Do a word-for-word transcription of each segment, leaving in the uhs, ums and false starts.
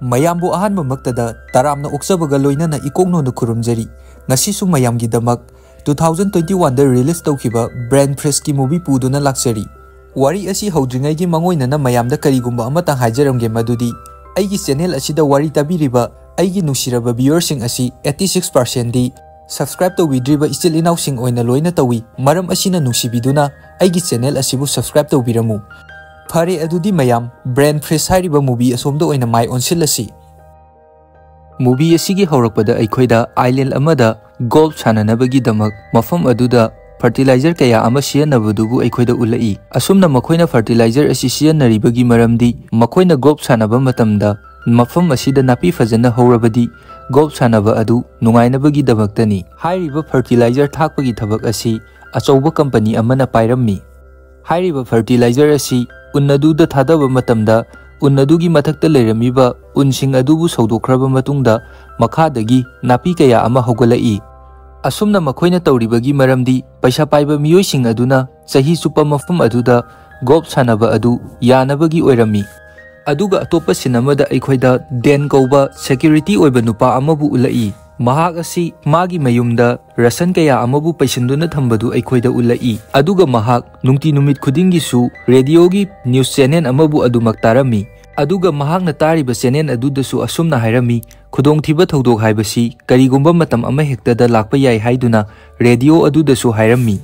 ꯃꯌꯥꯝꯕꯨ ꯑꯍꯥꯟꯕꯃꯛꯇꯗ ꯇꯔꯥꯝꯅ ꯑꯣꯛꯆꯕꯒ ꯂꯣꯏꯅꯅ ꯏꯀꯣꯛꯅꯣꯅ ꯈꯨꯔꯨꯝꯖꯔꯤ꯫ ꯉꯁꯤꯁꯨ ꯃꯌꯥꯝꯒꯤꯗꯃꯛ two thousand twenty-one ꯗ release ꯇꯧꯈꯤꯕ Brain Freeze ꯀꯤ movie ꯄꯨꯗꯨꯅ ꯂꯥꯛꯆꯔꯤ꯫ ꯋꯥꯔꯤ ꯑꯁꯤ ꯍꯧꯗ꯭ꯔꯤꯉꯩꯒꯤ ꯃꯥꯡꯑꯣꯏꯅꯅ ꯃꯌꯥꯝꯗ ꯀꯔꯤꯒꯨꯝꯕ ꯑꯃꯇꯪ ꯍꯥꯏꯖꯔꯝꯒꯦ, ꯃꯗꯨꯗꯤ ꯑꯩꯒꯤ channel ꯑꯁꯤꯗ ꯋꯥꯔꯤ ꯇꯥꯕꯤꯔꯤꯕ ꯑꯩꯒꯤ ꯅꯨꯡꯁꯤꯔꯕ viewer ꯁꯤꯡ ꯑꯁꯤ eighty six percent ꯗꯤ subscribe ꯇꯧꯕꯤꯗ꯭ꯔꯤꯕ ꯏꯆꯤꯜ ꯏꯅꯥꯎꯁꯤꯡ ꯑꯣꯏꯅ ꯂꯣꯏꯅ ꯇꯧꯏ꯫ ꯃꯔꯝ ꯑꯁꯤꯅ ꯅꯨꯡꯁꯤꯕꯤꯗꯨꯅ ꯑꯩꯒꯤ channel ꯑꯁꯤꯕꯨ subscribe ꯇꯧꯕꯤꯔꯝꯃꯨ꯫ ꯐꯔꯦ, ꯑꯗꯨꯗꯤ ꯃꯌꯥꯝ, Brain Freeze ꯍꯥꯏꯔꯤꯕ movie ꯑꯁꯣꯝꯗ ꯑꯣꯏꯅ ꯃꯥꯏ ꯑꯣꯟꯁꯤꯜꯂꯁꯤ꯫ Movie ꯑꯁꯤꯒꯤ ꯍꯧꯔꯛꯄꯗ ꯑꯩꯈꯣꯏꯗ island ꯑꯃꯗ golf ꯁꯥꯟꯅꯅꯕꯒꯤꯗꯃꯛ ꯃꯐꯝ ꯑꯗꯨꯗ fertilizer ꯀꯌꯥ ꯑꯃ ꯁꯤꯖꯤꯟꯅꯕꯗꯨꯕꯨ ꯑꯩꯈꯣꯏꯗ ꯎꯠꯂꯛꯏ꯫ ꯑꯁꯨꯝꯅ ꯃꯈꯣꯏꯅ fertilizer ꯑꯁꯤ ꯁꯤꯖꯤꯟꯅꯔꯤꯕꯒꯤ ꯃꯔꯝꯗꯤ ꯃꯈꯣꯏꯅ golf ꯁꯥꯟꯅꯕ ꯃꯇꯝꯗ ꯃꯐꯝ ꯑꯁꯤꯗ ꯅꯥꯄꯤ ꯐꯖꯅ ꯍꯧꯔꯕꯗꯤ golf ꯁꯥꯟꯅꯕ ꯑꯗꯨ ꯅꯨꯡꯉꯥꯏꯅꯕꯒꯤꯗꯃꯛꯇꯅꯤ꯫ ꯍꯥꯏꯔꯤꯕ fertilizer ꯊꯥꯛꯄꯒꯤ ꯊꯕꯛ ꯑꯁꯤ ꯑꯆꯧꯕ company ꯑꯃꯅ ꯄꯥꯏꯔꯝꯃꯤ꯫ ꯍꯥꯏꯔꯤꯕ fertilizer ꯑꯁꯤ ꯎꯟ ꯑꯗꯨꯗ ꯊꯥꯗꯕ ꯃꯇꯝꯗ ꯎꯟ ꯑꯗꯨꯒꯤ ꯃꯊꯛꯇ ꯂꯩꯔꯝꯃꯤꯕ ꯎꯟꯁꯤꯡ ꯑꯗꯨꯕꯨ ꯁꯧꯗꯣꯛꯈ꯭ꯔꯕ ꯃꯇꯨꯡꯗ ꯃꯈꯥꯗꯒꯤ ꯅꯥꯄꯤ ꯀꯌꯥ ꯑꯃ ꯍꯧꯒꯠꯂꯛꯏ꯫ ꯑꯁꯨꯝꯅ ꯃꯈꯣꯏꯅ ꯇꯧꯔꯤꯕꯒꯤ ꯃꯔꯝꯗꯤ ꯄꯩꯁꯥ ꯄꯥꯏꯕ ꯃꯤꯑꯣꯏꯁꯤꯡ ꯑꯗꯨꯅ ꯆꯍꯤ ꯆꯨꯞꯄ ꯃꯐꯝ ꯑꯗꯨꯗ golf ꯁꯥꯟꯅꯕ ꯑꯗꯨ ꯌꯥꯅꯕꯒꯤ ꯑꯣꯏꯔꯝꯃꯤ꯫ ꯑꯗꯨꯒ ꯑꯇꯣꯞꯄ scene ꯑꯃꯗ ꯑꯩꯈꯣꯏꯗ Dan ꯀꯧꯕ security ꯑꯣꯏꯕ ꯅꯨꯄꯥ ꯑꯃꯕꯨ ꯎꯠꯂꯛꯏ꯫ ꯃꯍꯥꯛ ꯑꯁꯤ ꯃꯥꯒꯤ ꯃꯌꯨꯝꯗ ration ꯀꯌꯥ ꯑꯃꯕꯨ ꯄꯩꯁꯤꯟꯗꯨꯅ ꯊꯝꯕꯗꯨ ꯑꯩꯈꯣꯏꯗ ꯎꯠꯂꯛꯏ꯫ ꯑꯗꯨꯒ ꯃꯍꯥꯛ ꯅꯨꯡꯇꯤ ꯅꯨꯃꯤꯠ ꯈꯨꯗꯤꯡꯒꯤꯁꯨ radioꯒꯤ news channel ꯑꯃꯕꯨ ꯑꯗꯨꯃꯛ ꯇꯥꯔꯝꯃꯤ꯫ ꯑꯗꯨꯒ ꯃꯍꯥꯛꯅ ꯇꯥꯔꯤꯕ channel ꯑꯗꯨꯗꯁꯨ ꯑꯁꯨꯝꯅ ꯍꯥꯏꯔꯝꯃꯤ, "ꯈꯨꯗꯣꯡꯊꯤꯕ ꯊꯧꯗꯣꯛ ꯍꯥꯏꯕꯁꯤ ꯀꯔꯤꯒꯨꯝꯕ ꯃꯇꯝ ꯑꯃꯍꯦꯛꯇꯗ ꯂꯥꯛꯄ ꯌꯥꯏ" ꯍꯥꯏꯗꯨꯅ radio ꯑꯗꯨꯗꯁꯨ ꯍꯥꯏꯔꯝꯃꯤ꯫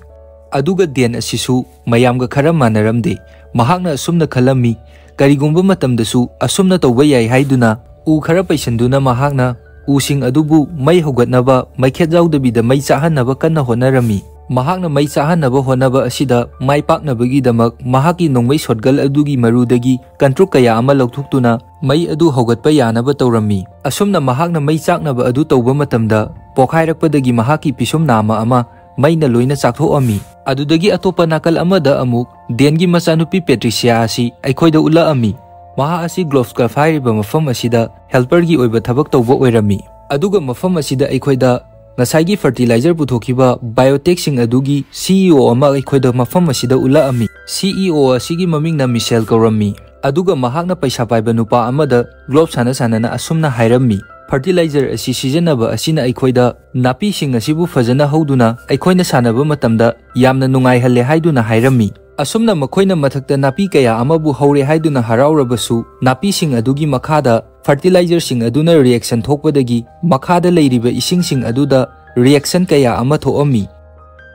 ꯑꯗꯨꯒ Dan ꯑꯁꯤꯁꯨ ꯃꯌꯥꯝꯒ ꯈꯔ ꯃꯥꯟꯅꯔꯝꯗꯦ꯫ ꯃꯍꯥꯛꯅ ꯑꯁꯨꯝꯅ ꯈꯜꯂꯝꯃꯤ, ꯀꯔꯤꯒꯨꯝꯕ ꯃꯇꯝꯗꯁꯨ ꯑꯁꯨꯝꯅ ꯇꯧꯕ ꯌꯥꯏ ꯍꯥꯏꯗꯨꯅ ꯎ ꯈꯔ ꯄꯩꯁꯤꯟꯗꯨꯅ ꯃꯍꯥꯛꯅ ꯎꯁꯤꯡ ꯑꯗꯨꯕꯨ ꯃꯩ ꯍꯧꯒꯠꯅꯕ ꯃꯩꯈꯦꯠ ꯌꯥꯎꯗꯕꯤꯗ ꯃꯩ ꯆꯥꯍꯟꯅꯕ ꯀꯟꯅ ꯍꯣꯠꯅꯔꯝꯃꯤ꯫ ꯃꯍꯥꯛꯅ ꯃꯩ ꯆꯥꯍꯟꯅꯕ ꯍꯣꯠꯅꯕ ꯑꯁꯤꯗ ꯃꯥꯏ ꯄꯥꯛꯅꯕꯒꯤꯗꯃꯛ ꯃꯍꯥꯛꯀꯤ ꯅꯣꯡꯃꯩ shotgun ꯑꯗꯨꯒꯤ ꯃꯔꯨꯗꯒꯤ ꯀꯟꯇ꯭ꯔꯨꯛ ꯀꯌꯥ ꯑꯃ ꯂꯧꯊꯣꯛꯇꯨꯅ ꯃꯩ ꯑꯗꯨ ꯍꯧꯒꯠꯄ ꯌꯥꯅꯕ ꯇꯧꯔꯝꯃꯤ꯫ ꯑꯁꯨꯝꯅ ꯃꯍꯥꯛꯅ ꯃꯩ ꯆꯥꯛꯅꯕ ꯑꯗꯨ ꯇꯧꯕ ꯃꯇꯝꯗ ꯄꯣꯈꯥꯏꯔꯛꯄꯗꯒꯤ ꯃꯍꯥꯛꯀꯤ ꯄꯤꯁꯨꯝ ꯅꯥꯝꯃ ꯑꯃ ꯃꯩꯅ ꯂꯣꯏꯅ ꯆꯥꯛꯊꯣꯛꯑꯝꯃꯤ꯫ ꯑꯗꯨꯗꯒꯤ ꯑꯇꯣꯞꯄ ꯅꯥꯀꯜ ꯑꯃꯗ ꯑꯃꯨꯛ Danꯒꯤ ꯃꯆꯥꯅꯨꯄꯤ Patricia ꯑꯁꯤ ꯑꯩꯈꯣꯏꯗ ꯎꯠꯂꯛꯑꯝꯃꯤ꯫ ꯃꯍꯥꯛ ꯑꯁꯤ Globe Club ꯍꯥꯏꯔꯤꯕ ꯃꯐꯝ ꯑꯁꯤꯗ helperꯒꯤ ꯑꯣꯏꯕ ꯊꯕꯛ ꯇꯧꯕ ꯑꯣꯏꯔꯝꯃꯤ꯫ ꯑꯗꯨꯒ ꯃꯐꯝ ꯑꯁꯤꯗ ꯑꯩꯈꯣꯏꯗ ꯉꯁꯥꯏꯒꯤ fertilizer ꯄꯨꯊꯣꯛꯈꯤꯕ biotechꯁꯤꯡ ꯑꯗꯨꯒꯤ CEO ꯑꯃ ꯑꯩꯈꯣꯏꯗ ꯃꯐꯝ ꯑꯁꯤꯗ ꯎꯠꯂꯛꯑꯝꯃꯤ꯫ CEO ꯑꯁꯤꯒꯤ ꯃꯃꯤꯡꯅ Michelle ꯀꯧꯔꯝꯃꯤ꯫ ꯑꯗꯨꯒ ꯃꯍꯥꯛꯅ ꯄꯩꯁꯥ ꯄꯥꯏꯕ ꯅꯨꯄꯥ ꯑꯃꯗ ꯒ꯭ꯂꯣꯞ ꯁꯥꯟꯅ ꯁꯥꯟꯅꯅ ꯑꯁꯨꯝꯅ ꯍꯥꯏꯔꯝꯃꯤ, "ꯐꯔꯇꯤꯂꯥꯏꯖꯔ ꯑꯁꯤ ꯁꯤꯖꯤꯟꯅꯕ ꯑꯁꯤꯅ ꯑꯩꯈꯣꯏꯗ ꯅꯥꯄꯤꯁꯤꯡ ꯑꯁꯤꯕꯨ ꯐꯖꯅ ꯍꯧꯗꯨꯅ ꯑꯩꯈꯣꯏꯅ ꯁꯥꯟꯅꯕ ꯃꯇꯝꯗ ꯌꯥꯝꯅ ꯅꯨꯡꯉꯥꯏꯍꯜꯂꯦ" ꯍꯥꯏꯗꯨꯅ ꯍꯥꯏꯔꯝꯃꯤ꯫ ꯑꯁꯨꯝꯅ ꯃꯈꯣꯏꯅ ꯃꯊꯛꯇ ꯅꯥꯄꯤ ꯀꯌꯥ ꯑꯃꯕꯨ ꯍꯧꯔꯦ ꯍꯥꯏꯗꯨꯅ ꯍꯔꯥꯎꯔꯕꯁꯨ, ꯅꯥꯄꯤꯁꯤꯡ ꯑꯗꯨꯒꯤ ꯃꯈꯥꯗ ꯐꯔꯇꯤꯂꯥꯏꯖꯔꯁꯤꯡ ꯑꯗꯨꯅ ꯔꯤꯑꯦꯛꯁꯟ ꯊꯣꯛꯄꯗꯒꯤ ꯃꯈꯥꯗ ꯂꯩꯔꯤꯕ ꯏꯁꯤꯡꯁꯤꯡ ꯑꯗꯨꯗ ꯔꯤꯑꯦꯛꯁꯟ ꯀꯌꯥ ꯑꯃ ꯊꯣꯛꯑꯝꯃꯤ꯫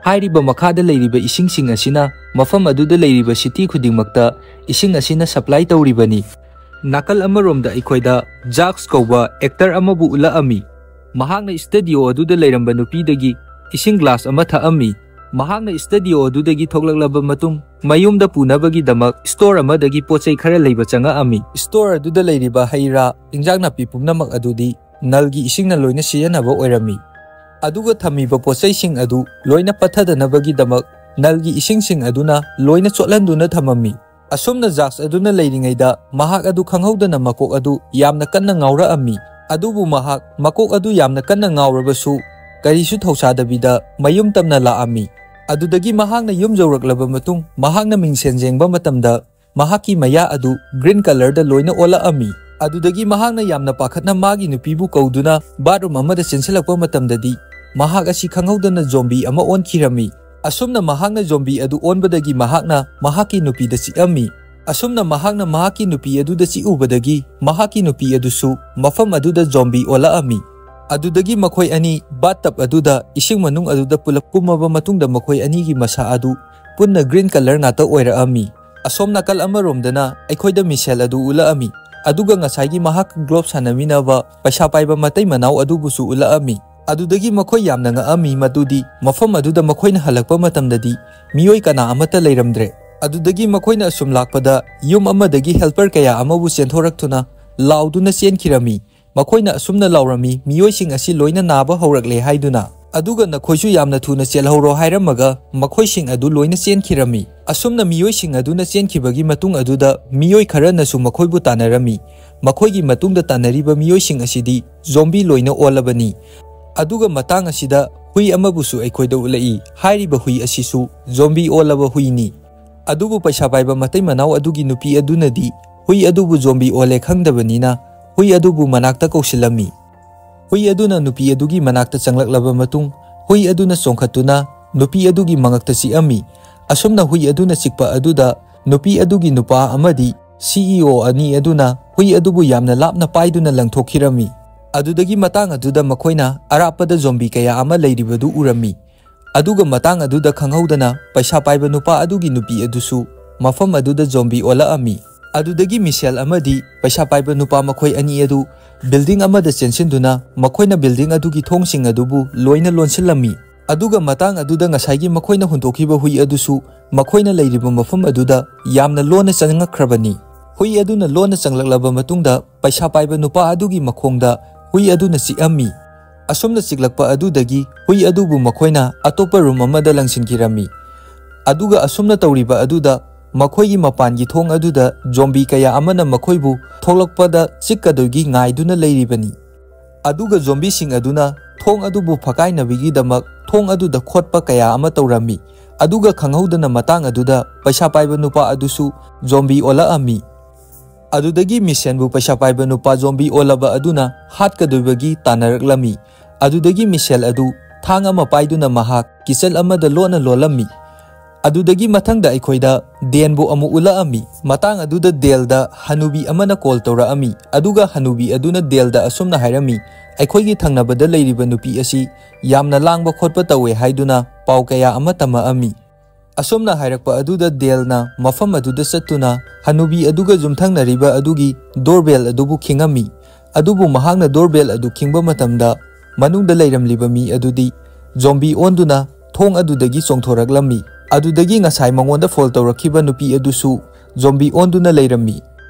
ꯍꯥꯏꯔꯤꯕ ꯃꯈꯥꯗ ꯂꯩꯔꯤꯕ ꯏꯁꯤꯡꯁꯤꯡ ꯑꯁꯤꯅ ꯃꯐꯝ ꯑꯗꯨꯗ ꯂꯩꯔꯤꯕ ꯁꯤꯇꯤ ꯈꯨꯗꯤꯡꯃꯛꯇ ꯏꯁꯤꯡ ꯑꯁꯤꯅ ꯁꯄ꯭ꯂꯥꯏ ꯇꯧꯔꯤꯕꯅꯤ꯫ ꯅꯥꯀꯜ ꯑꯃꯔꯣꯝꯗ ꯑꯩꯈꯣꯏꯗ ꯖꯥꯛꯁ ꯀꯧꯕ ꯑꯦꯛꯇꯔ ꯑꯃꯕꯨ ꯎꯠꯂꯛꯑꯝꯃꯤ꯫ ꯃꯍꯥꯛꯅ ꯁ꯭ꯇꯨꯗꯤꯑꯣ ꯑꯗꯨꯗ ꯂꯩꯔꯝꯕ ꯅꯨꯄꯤꯗꯒꯤ ꯏꯁꯤꯡ ꯒ꯭ꯂꯥꯁ ꯑꯃ ꯊꯛꯑꯝꯃꯤ꯫ ꯃꯍꯥꯛꯅ ꯁ꯭ꯇꯨꯗꯤꯑꯣ ꯑꯗꯨꯗꯒꯤ ꯊꯣꯛꯂꯛꯂꯕ ꯃꯇꯨꯡ, ꯃꯌꯨꯝꯗ ꯄꯨꯅꯕꯒꯤꯗꯃꯛ ꯁ꯭ꯇꯣꯔ ꯑꯃꯗꯒꯤ ꯄꯣꯠ ꯆꯩ ꯈꯔ ꯂꯩꯕ ꯆꯪꯉꯛꯑꯝꯃꯤ꯫ ꯁ꯭ꯇꯣꯔ ꯑꯗꯨꯗ ꯂꯩꯔꯤꯕ ꯍꯩ ꯔꯥ, ꯏꯟꯖꯥꯡ ꯅꯥꯄꯤ ꯄꯨꯝꯅꯃꯛ ꯑꯗꯨꯗꯤ ꯅꯜꯒꯤ ꯏꯁꯤꯡꯅ ꯂꯣꯏꯅ ꯁꯤꯖꯤꯟꯅꯕ ꯑꯣꯏꯔꯝꯃꯤ꯫ ꯑꯗꯨꯒ ꯊꯝꯃꯤꯕ ꯄꯣꯠ ꯆꯩꯁꯤꯡ ꯑꯗꯨ ꯂꯣꯏꯅ ꯄꯠꯊꯗꯅꯕꯒꯤꯗꯃꯛ ꯅꯜꯒꯤ ꯏꯁꯤꯡꯁꯤꯡ ꯑꯗꯨꯅ ꯂꯣꯏꯅ ꯆꯣꯠꯍꯟꯗꯨꯅ ꯊꯝꯃꯝꯃꯤ꯫ ꯑꯁꯨꯝꯅ ꯖꯥꯛꯁ ꯑꯗꯨꯅ ꯂꯩꯔꯤꯉꯩꯗ ꯃꯍꯥꯛ ꯑꯗꯨ ꯈꯪꯍꯧꯗꯅ ꯃꯀꯣꯛ ꯑꯗꯨ ꯌꯥꯝꯅ ꯀꯟꯅ ꯉꯥꯎꯔꯛꯑꯝꯃꯤ꯫ ꯑꯗꯨꯕꯨ ꯃꯍꯥꯛ ꯃꯀꯣꯛ ꯑꯗꯨ ꯌꯥꯝꯅ ꯀꯟꯅ ꯉꯥꯎꯔꯕꯁꯨ ꯀꯔꯤꯁꯨ ꯊꯧꯁꯥꯗꯕꯤꯗ ꯃꯌꯨꯝ ꯇꯝꯅ ꯂꯥꯛꯑꯝꯃꯤ꯫ ꯑꯗꯨꯗꯒꯤ ꯃꯍꯥꯛꯅ ꯌꯨꯝ ꯌꯧꯔꯛꯂꯕ ꯃꯇꯨꯡ, ꯃꯍꯥꯛꯅ ꯃꯤꯡꯁꯦꯟ ꯌꯦꯡꯕ ꯃꯇꯝꯗ ꯃꯍꯥꯛꯀꯤ ꯃꯌꯥ ꯑꯗꯨ ꯒ꯭ꯔꯤꯟ ꯀꯂꯔꯗ ꯂꯣꯏꯅ ꯑꯣꯜꯂꯛꯑꯝꯃꯤ꯫ ꯑꯗꯨꯗꯒꯤ ꯃꯍꯥꯛꯅ ꯌꯥꯝꯅ ꯄꯥꯈꯠꯅ ꯃꯥꯒꯤ ꯅꯨꯄꯤꯕꯨ ꯀꯧꯗꯨꯅ ꯕꯥꯠꯔꯨꯝ ꯑꯃꯗ ꯆꯦꯟꯁꯤꯜꯂꯛꯄ ꯃꯇꯝꯗꯗꯤ, ꯃꯍꯥꯛ ꯑꯁꯤ ꯈꯪꯍꯧꯗꯅ ꯖꯣꯝꯕꯤ ꯑꯃ ꯑꯣꯟꯈꯤꯔꯝꯃꯤ꯫ ꯑꯁꯨꯝꯅ ꯃꯍꯥꯛꯅ ꯖꯣꯝꯕꯤ ꯑꯗꯨ ꯑꯣꯟꯕꯗꯒꯤ ꯃꯍꯥꯛꯅ ꯃꯍꯥꯛꯀꯤ ꯅꯨꯄꯤꯗ ꯆꯤꯛꯑꯝꯃꯤ꯫ ꯑꯁꯨꯝꯅ ꯃꯍꯥꯛꯅ ꯃꯍꯥꯛꯀꯤ ꯅꯨꯄꯤ ꯑꯗꯨꯗ ꯆꯤꯛꯎꯕꯗꯒꯤ ꯃꯍꯥꯛꯀꯤ ꯅꯨꯄꯤ ꯑꯗꯨꯁꯨ ꯃꯐꯝ ꯑꯗꯨꯗ ꯖꯣꯝꯕꯤ ꯑꯣꯜꯂꯛꯑꯝꯃꯤ꯫ ꯑꯗꯨꯗꯒꯤ ꯃꯈꯣꯏ ꯑꯅꯤ ꯕꯥꯠꯇꯕ ꯑꯗꯨꯗ ꯏꯁꯤꯡ ꯃꯅꯨꯡ ꯑꯗꯨꯗ ꯄꯨꯂꯞ ꯀꯨꯝꯃꯕ ꯃꯇꯨꯡꯗ ꯃꯈꯣꯏ ꯑꯅꯤꯒꯤ ꯃꯁꯥ ꯑꯗꯨ ꯄꯨꯟꯅ ꯒ꯭ꯔꯤꯟ ꯀꯂꯔ ꯉꯥꯛꯇ ꯑꯣꯏꯔꯛꯑꯝꯃꯤ꯫ ꯑꯁꯣꯝ ꯅꯥꯀꯜ ꯑꯃꯔꯣꯝꯗꯅ ꯑꯩꯈꯣꯏꯗ ꯃꯤꯁꯦꯜ ꯑꯗꯨ ꯎꯠꯂꯛꯑꯝꯃꯤ꯫ ꯑꯗꯨꯒ ꯉꯁꯥꯏꯒꯤ ꯃꯍꯥꯛ ꯒ꯭ꯂꯣꯞ ꯁꯥꯟꯅꯃꯤꯟꯅꯕ ꯄꯩꯁꯥ ꯄꯥꯏꯕ ꯃꯇꯩ ꯃꯅꯥꯎ ꯑꯗꯨꯕꯨꯁꯨ ꯎꯠꯂꯛꯑꯝꯃꯤ꯫ ꯑꯗꯨꯗꯒꯤ ꯃꯈꯣꯏ ꯌꯥꯝꯅ ꯉꯛꯑꯝꯃꯤ ꯃꯗꯨꯗꯤ ꯃꯐꯝ ꯑꯗꯨꯗ ꯃꯈꯣꯏꯅ ꯍꯜꯂꯛꯄ ꯃꯇꯝꯗꯗꯤ ꯃꯤꯑꯣꯏ ꯀꯅꯥ ꯑꯃꯠꯇ ꯂꯩꯔꯝꯗ꯭ꯔꯦ꯫ ꯑꯗꯨꯗꯒꯤ ꯃꯈꯣꯏꯅ ꯑꯁꯨꯝ ꯂꯥꯛꯄꯗ ꯌꯨꯝ ꯑꯃꯗꯒꯤ ꯍꯦꯜꯄꯔ ꯀꯌꯥ ꯑꯃꯕꯨ ꯆꯦꯟꯊꯣꯔꯛꯇꯨꯅ ꯂꯥꯎꯗꯨꯅ ꯆꯦꯟꯈꯤꯔꯝꯃꯤ꯫ ꯃꯈꯣꯏꯅ ꯑꯁꯨꯝꯅ ꯂꯥꯎꯔꯝꯃꯤ, "ꯃꯤꯑꯣꯏꯁꯤꯡ ꯑꯁꯤ ꯂꯣꯏꯅ ꯅꯥꯕ ꯍꯧꯔꯛꯂꯦ" ꯍꯥꯏꯗꯨꯅ꯫ ꯑꯗꯨꯒ "ꯅꯈꯣꯏꯁꯨ ꯌꯥꯝꯅ ꯊꯨꯅ ꯆꯦꯜꯍꯧꯔꯣ" ꯍꯥꯏꯔꯝꯃꯒ ꯃꯈꯣꯏꯁꯤꯡ ꯑꯗꯨ ꯂꯣꯏꯅ ꯆꯦꯟꯈꯤꯔꯝꯃꯤ꯫ ꯑꯁꯨꯝꯅ ꯃꯤꯑꯣꯏꯁꯤꯡ ꯑꯗꯨꯅ ꯆꯦꯟꯈꯤꯕꯒꯤ ꯃꯇꯨꯡ ꯑꯗꯨꯗ ꯃꯤꯑꯣꯏ ꯈꯔꯅꯁꯨ ꯃꯈꯣꯏꯕꯨ ꯇꯥꯟꯅꯔꯝꯃꯤ꯫ ꯃꯈꯣꯏꯒꯤ ꯃꯇꯨꯡꯗ ꯇꯥꯟꯅꯔꯤꯕ ꯃꯤꯑꯣꯏꯁꯤꯡ ꯑꯁꯤꯗꯤ ꯖꯣꯝꯕꯤ ꯂꯣꯏꯅ ꯑꯣꯜꯂꯕꯅꯤ꯫ ꯑꯗꯨꯒ ꯃꯇꯥꯡ ꯑꯁꯤꯗ ꯍꯨꯏ ꯑꯃꯕꯨꯁꯨ ꯑꯩꯈꯣꯏꯗ ꯎꯠꯂꯛꯏ꯫ ꯍꯥꯏꯔꯤꯕ ꯍꯨꯏ ꯑꯁꯤꯁꯨ ꯖꯣꯝꯕꯤ ꯑꯣꯜꯂꯕ ꯍꯨꯏꯅꯤ꯫ ꯑꯗꯨꯕꯨ ꯄꯩꯁꯥ ꯄꯥꯏꯕ ꯃꯇꯩ ꯃꯅꯥꯎ ꯑꯗꯨꯒꯤ ꯅꯨꯄꯤ ꯑꯗꯨꯅꯗꯤ ꯍꯨꯏ ꯑꯗꯨꯕꯨ ꯖꯣꯝꯕꯤ ꯑꯣꯜꯂꯦ ꯈꯪꯗꯕꯅꯤꯅ ꯍꯨꯏ ꯑꯗꯨꯕꯨ ꯃꯅꯥꯛꯇ ꯀꯧꯁꯤꯜꯂꯝꯃꯤ꯫ ꯍꯨꯏ ꯑꯗꯨꯅ ꯅꯨꯄꯤ ꯑꯗꯨꯒꯤ ꯃꯅꯥꯛꯇ ꯆꯪꯂꯛꯂꯕ ꯃꯇꯨꯡ, ꯍꯨꯏ ꯑꯗꯨꯅ ꯆꯣꯡꯈꯠꯇꯨꯅ ꯅꯨꯄꯤ ꯑꯗꯨꯒꯤ ꯃꯉꯛꯇ ꯆꯤꯛꯑꯝꯃꯤ꯫ ꯑꯁꯨꯝꯅ ꯍꯨꯏ ꯑꯗꯨꯅ ꯆꯤꯛꯄ ꯑꯗꯨꯗ ꯅꯨꯄꯤ ꯑꯗꯨꯒꯤ ꯅꯨꯄꯥ ꯑꯃꯗꯤ ꯁꯤ ꯏ ꯑꯣ ꯑꯅꯤ ꯑꯗꯨꯅ ꯍꯨꯏ ꯑꯗꯨꯕꯨ ꯌꯥꯝꯅ ꯂꯥꯞꯅ ꯄꯥꯏꯗꯨꯅ ꯂꯪꯊꯣꯛꯈꯤꯔꯝꯃꯤ꯫ ꯑꯗꯨꯗꯒꯤ ꯃꯇꯥꯡ ꯑꯗꯨꯗ ꯃꯈꯣꯏꯅ ꯑꯔꯥꯞꯄꯗ ꯖꯣꯝꯕꯤ ꯀꯌꯥ ꯑꯃ ꯂꯩꯔꯤꯕꯗꯨ ꯎꯔꯝꯃꯤ꯫ ꯑꯗꯨꯒ ꯃꯇꯥꯡ ꯑꯗꯨꯗ ꯈꯪꯍꯧꯗꯅ ꯄꯩꯁꯥ ꯄꯥꯏꯕ ꯅꯨꯄꯥ ꯑꯗꯨꯒꯤ ꯅꯨꯄꯤ ꯑꯗꯨꯁꯨ ꯃꯐꯝ ꯑꯗꯨꯗ ꯖꯣꯝꯕꯤ ꯑꯣꯜꯂꯛꯑꯝꯃꯤ꯫ ꯑꯗꯨꯗꯒꯤ ꯃꯤꯁꯦꯜ ꯑꯃꯗꯤ ꯄꯩꯁꯥ ꯄꯥꯏꯕ ꯅꯨꯄꯥ ꯃꯈꯣꯏ ꯑꯅꯤ ꯑꯗꯨ ꯕꯤꯜꯗꯤꯡ ꯑꯃꯗ ꯆꯦꯟꯁꯤꯟꯗꯨꯅ ꯃꯈꯣꯏꯅ ꯕꯤꯜꯗꯤꯡ ꯑꯗꯨꯒꯤ ꯊꯣꯡꯁꯤꯡ ꯑꯗꯨꯕꯨ ꯂꯣꯏꯅ ꯂꯣꯟꯁꯤꯜꯂꯝꯃꯤ꯫ ꯑꯗꯨꯒ ꯃꯇꯥꯡ ꯑꯗꯨꯗ ꯉꯁꯥꯏꯒꯤ ꯃꯈꯣꯏꯅ ꯍꯨꯟꯗꯣꯛꯈꯤꯕ ꯍꯨꯏ ꯑꯗꯨꯁꯨ ꯃꯈꯣꯏꯅ ꯂꯩꯔꯤꯕ ꯃꯐꯝ ꯑꯗꯨꯗ ꯌꯥꯝꯅ ꯂꯣꯟꯅ ꯆꯪꯉꯛꯈ꯭ꯔꯕꯅꯤ꯫ ꯍꯨꯏ ꯑꯗꯨꯅ ꯂꯣꯟꯅ ꯆꯪꯂꯛꯂꯕ ꯃꯇꯨꯡꯗ ꯄꯩꯁꯥ ꯄꯥꯏꯕ ꯅꯨꯄꯥ ꯑꯗꯨꯒꯤ ꯃꯈꯣꯡꯗ ꯍꯨꯏ ꯑꯗꯨꯅ ꯆꯤꯛꯑꯝꯃꯤ꯫ ꯑꯁꯨꯝꯅ ꯆꯤꯛꯂꯛꯄ ꯑꯗꯨꯗꯒꯤ ꯍꯨꯏ ꯑꯗꯨꯕꯨ ꯃꯈꯣꯏꯅ ꯑꯇꯣꯞꯄ ꯔꯨꯝ ꯑꯃꯗ ꯂꯪꯁꯤꯟꯈꯤꯔꯝꯃꯤ꯫ ꯑꯗꯨꯒ ꯑꯁꯨꯝꯅ ꯇꯧꯔꯤꯕ ꯑꯗꯨꯗ ꯃꯈꯣꯏꯒꯤ ꯃꯄꯥꯟꯒꯤ ꯊꯣꯡ ꯑꯗꯨꯗ ꯖꯣꯝꯕꯤ ꯀꯌꯥ ꯑꯃꯅ ꯃꯈꯣꯏꯕꯨ ꯊꯣꯛꯂꯛꯄꯗ ꯆꯤꯛꯀꯗꯣꯏꯒꯤ ꯉꯥꯏꯗꯨꯅ ꯂꯩꯔꯤꯕꯅꯤ꯫ ꯑꯗꯨꯒ ꯖꯣꯝꯕꯤꯁꯤꯡ ꯑꯗꯨꯅ ꯊꯣꯡ ꯑꯗꯨꯕꯨ ꯐꯀꯥꯏꯅꯕꯒꯤꯗꯃꯛ ꯊꯣꯡ ꯑꯗꯨꯗ ꯈꯣꯠꯄ ꯀꯌꯥ ꯑꯃ ꯇꯧꯔꯝꯃꯤ꯫ ꯑꯗꯨꯒ ꯈꯪꯍꯧꯗꯅ ꯃꯇꯥꯡ ꯑꯗꯨꯗ ꯄꯩꯁꯥ ꯄꯥꯏꯕ ꯅꯨꯄꯥ ꯑꯗꯨꯁꯨ ꯖꯣꯝꯕꯤ ꯑꯣꯜꯂꯛꯑꯝꯃꯤ꯫ ꯑꯗꯨꯗꯒꯤ ꯃꯤꯁꯦꯟꯕꯨ ꯄꯩꯁꯥ ꯄꯥꯏꯕ ꯅꯨꯄꯥ ꯖꯣꯝꯕꯤ ꯑꯣꯜꯂꯕ ꯑꯗꯨꯅ ꯍꯥꯠꯀꯗꯣꯏꯕꯒꯤ ꯇꯥꯟꯅꯔꯛꯂꯝꯃꯤ꯫ ꯑꯗꯨꯗꯒꯤ ꯃꯤꯁꯦꯜ ꯑꯗꯨ ꯊꯥꯡ ꯑꯃ ꯄꯥꯏꯗꯨꯅ ꯃꯍꯥꯛ ꯀꯤꯆꯟ ꯑꯃꯗ ꯂꯣꯟꯅ ꯂꯣꯜꯂꯝꯃꯤ꯫ ꯑꯗꯨꯗꯒꯤ ꯃꯊꯪꯗ ꯑꯩꯈꯣꯏꯗ ꯗꯦꯟꯕꯨ ꯑꯃꯨꯛ ꯎꯠꯂꯛꯑꯝꯃꯤ꯫ ꯃꯇꯥꯡ ꯑꯗꯨꯗ ꯗꯦꯜꯗ ꯍꯅꯨꯕꯤ ꯑꯃꯅ ꯀꯣꯜ ꯇꯧꯔꯛꯑꯝꯃꯤ, ꯑꯗꯨꯒ ꯍꯅꯨꯕꯤ ꯑꯗꯨꯅ ꯗꯦꯜꯗ ꯑꯁꯨꯝꯅ ꯍꯥꯏꯔꯝꯃꯤ, "ꯑꯩꯈꯣꯏꯒꯤ ꯊꯪꯅꯕꯗ ꯂꯩꯔꯤꯕ ꯅꯨꯄꯤ ꯑꯁꯤ ꯌꯥꯝꯅ ꯂꯥꯡꯕ ꯈꯣꯠꯄ ꯇꯧꯋꯦ" ꯍꯥꯏꯗꯨꯅ ꯄꯥꯎ ꯀꯌꯥ ꯑꯃ ꯇꯝꯃꯛꯑꯝꯃꯤ꯫ ꯑꯁꯨꯝꯅ ꯍꯥꯏꯔꯛꯄ ꯑꯗꯨꯗ ꯗꯦꯜꯅ ꯃꯐꯝ ꯑꯗꯨꯗ ꯆꯠꯇꯨꯅ ꯍꯅꯨꯕꯤ ꯑꯗꯨꯒ ꯌꯨꯝꯊꯪꯅꯔꯤꯕ ꯑꯗꯨꯒꯤ ꯗꯣꯔꯕꯦꯜ ꯑꯗꯨꯕꯨ ꯈꯤꯡꯉꯝꯃꯤ꯫ ꯑꯗꯨꯕꯨ ꯃꯍꯥꯛꯅ ꯗꯣꯔꯕꯦꯜ ꯑꯗꯨ ꯈꯤꯡꯕ ꯃꯇꯝꯗ ꯃꯅꯨꯡꯗ ꯂꯩꯔꯝꯂꯤꯕ ꯃꯤ ꯑꯗꯨꯗꯤ ꯖꯣꯝꯕꯤ ꯑꯣꯟꯗꯨꯅ ꯊꯣꯡ ꯑꯗꯨꯗꯒꯤ ꯆꯣꯡꯊꯣꯔꯛꯂꯝꯃꯤ꯫ ꯑꯗꯨꯗꯒꯤ ꯉꯁꯥꯏ ꯃꯉꯣꯟꯗ ꯐꯣꯜ ꯇꯧꯔꯛꯈꯤꯕ ꯅꯨꯄꯤ ꯑꯗꯨꯁꯨ ꯖꯣꯝꯕꯤ ꯑꯣꯟꯗꯨꯅ ꯂꯩꯔꯝꯃꯤ꯫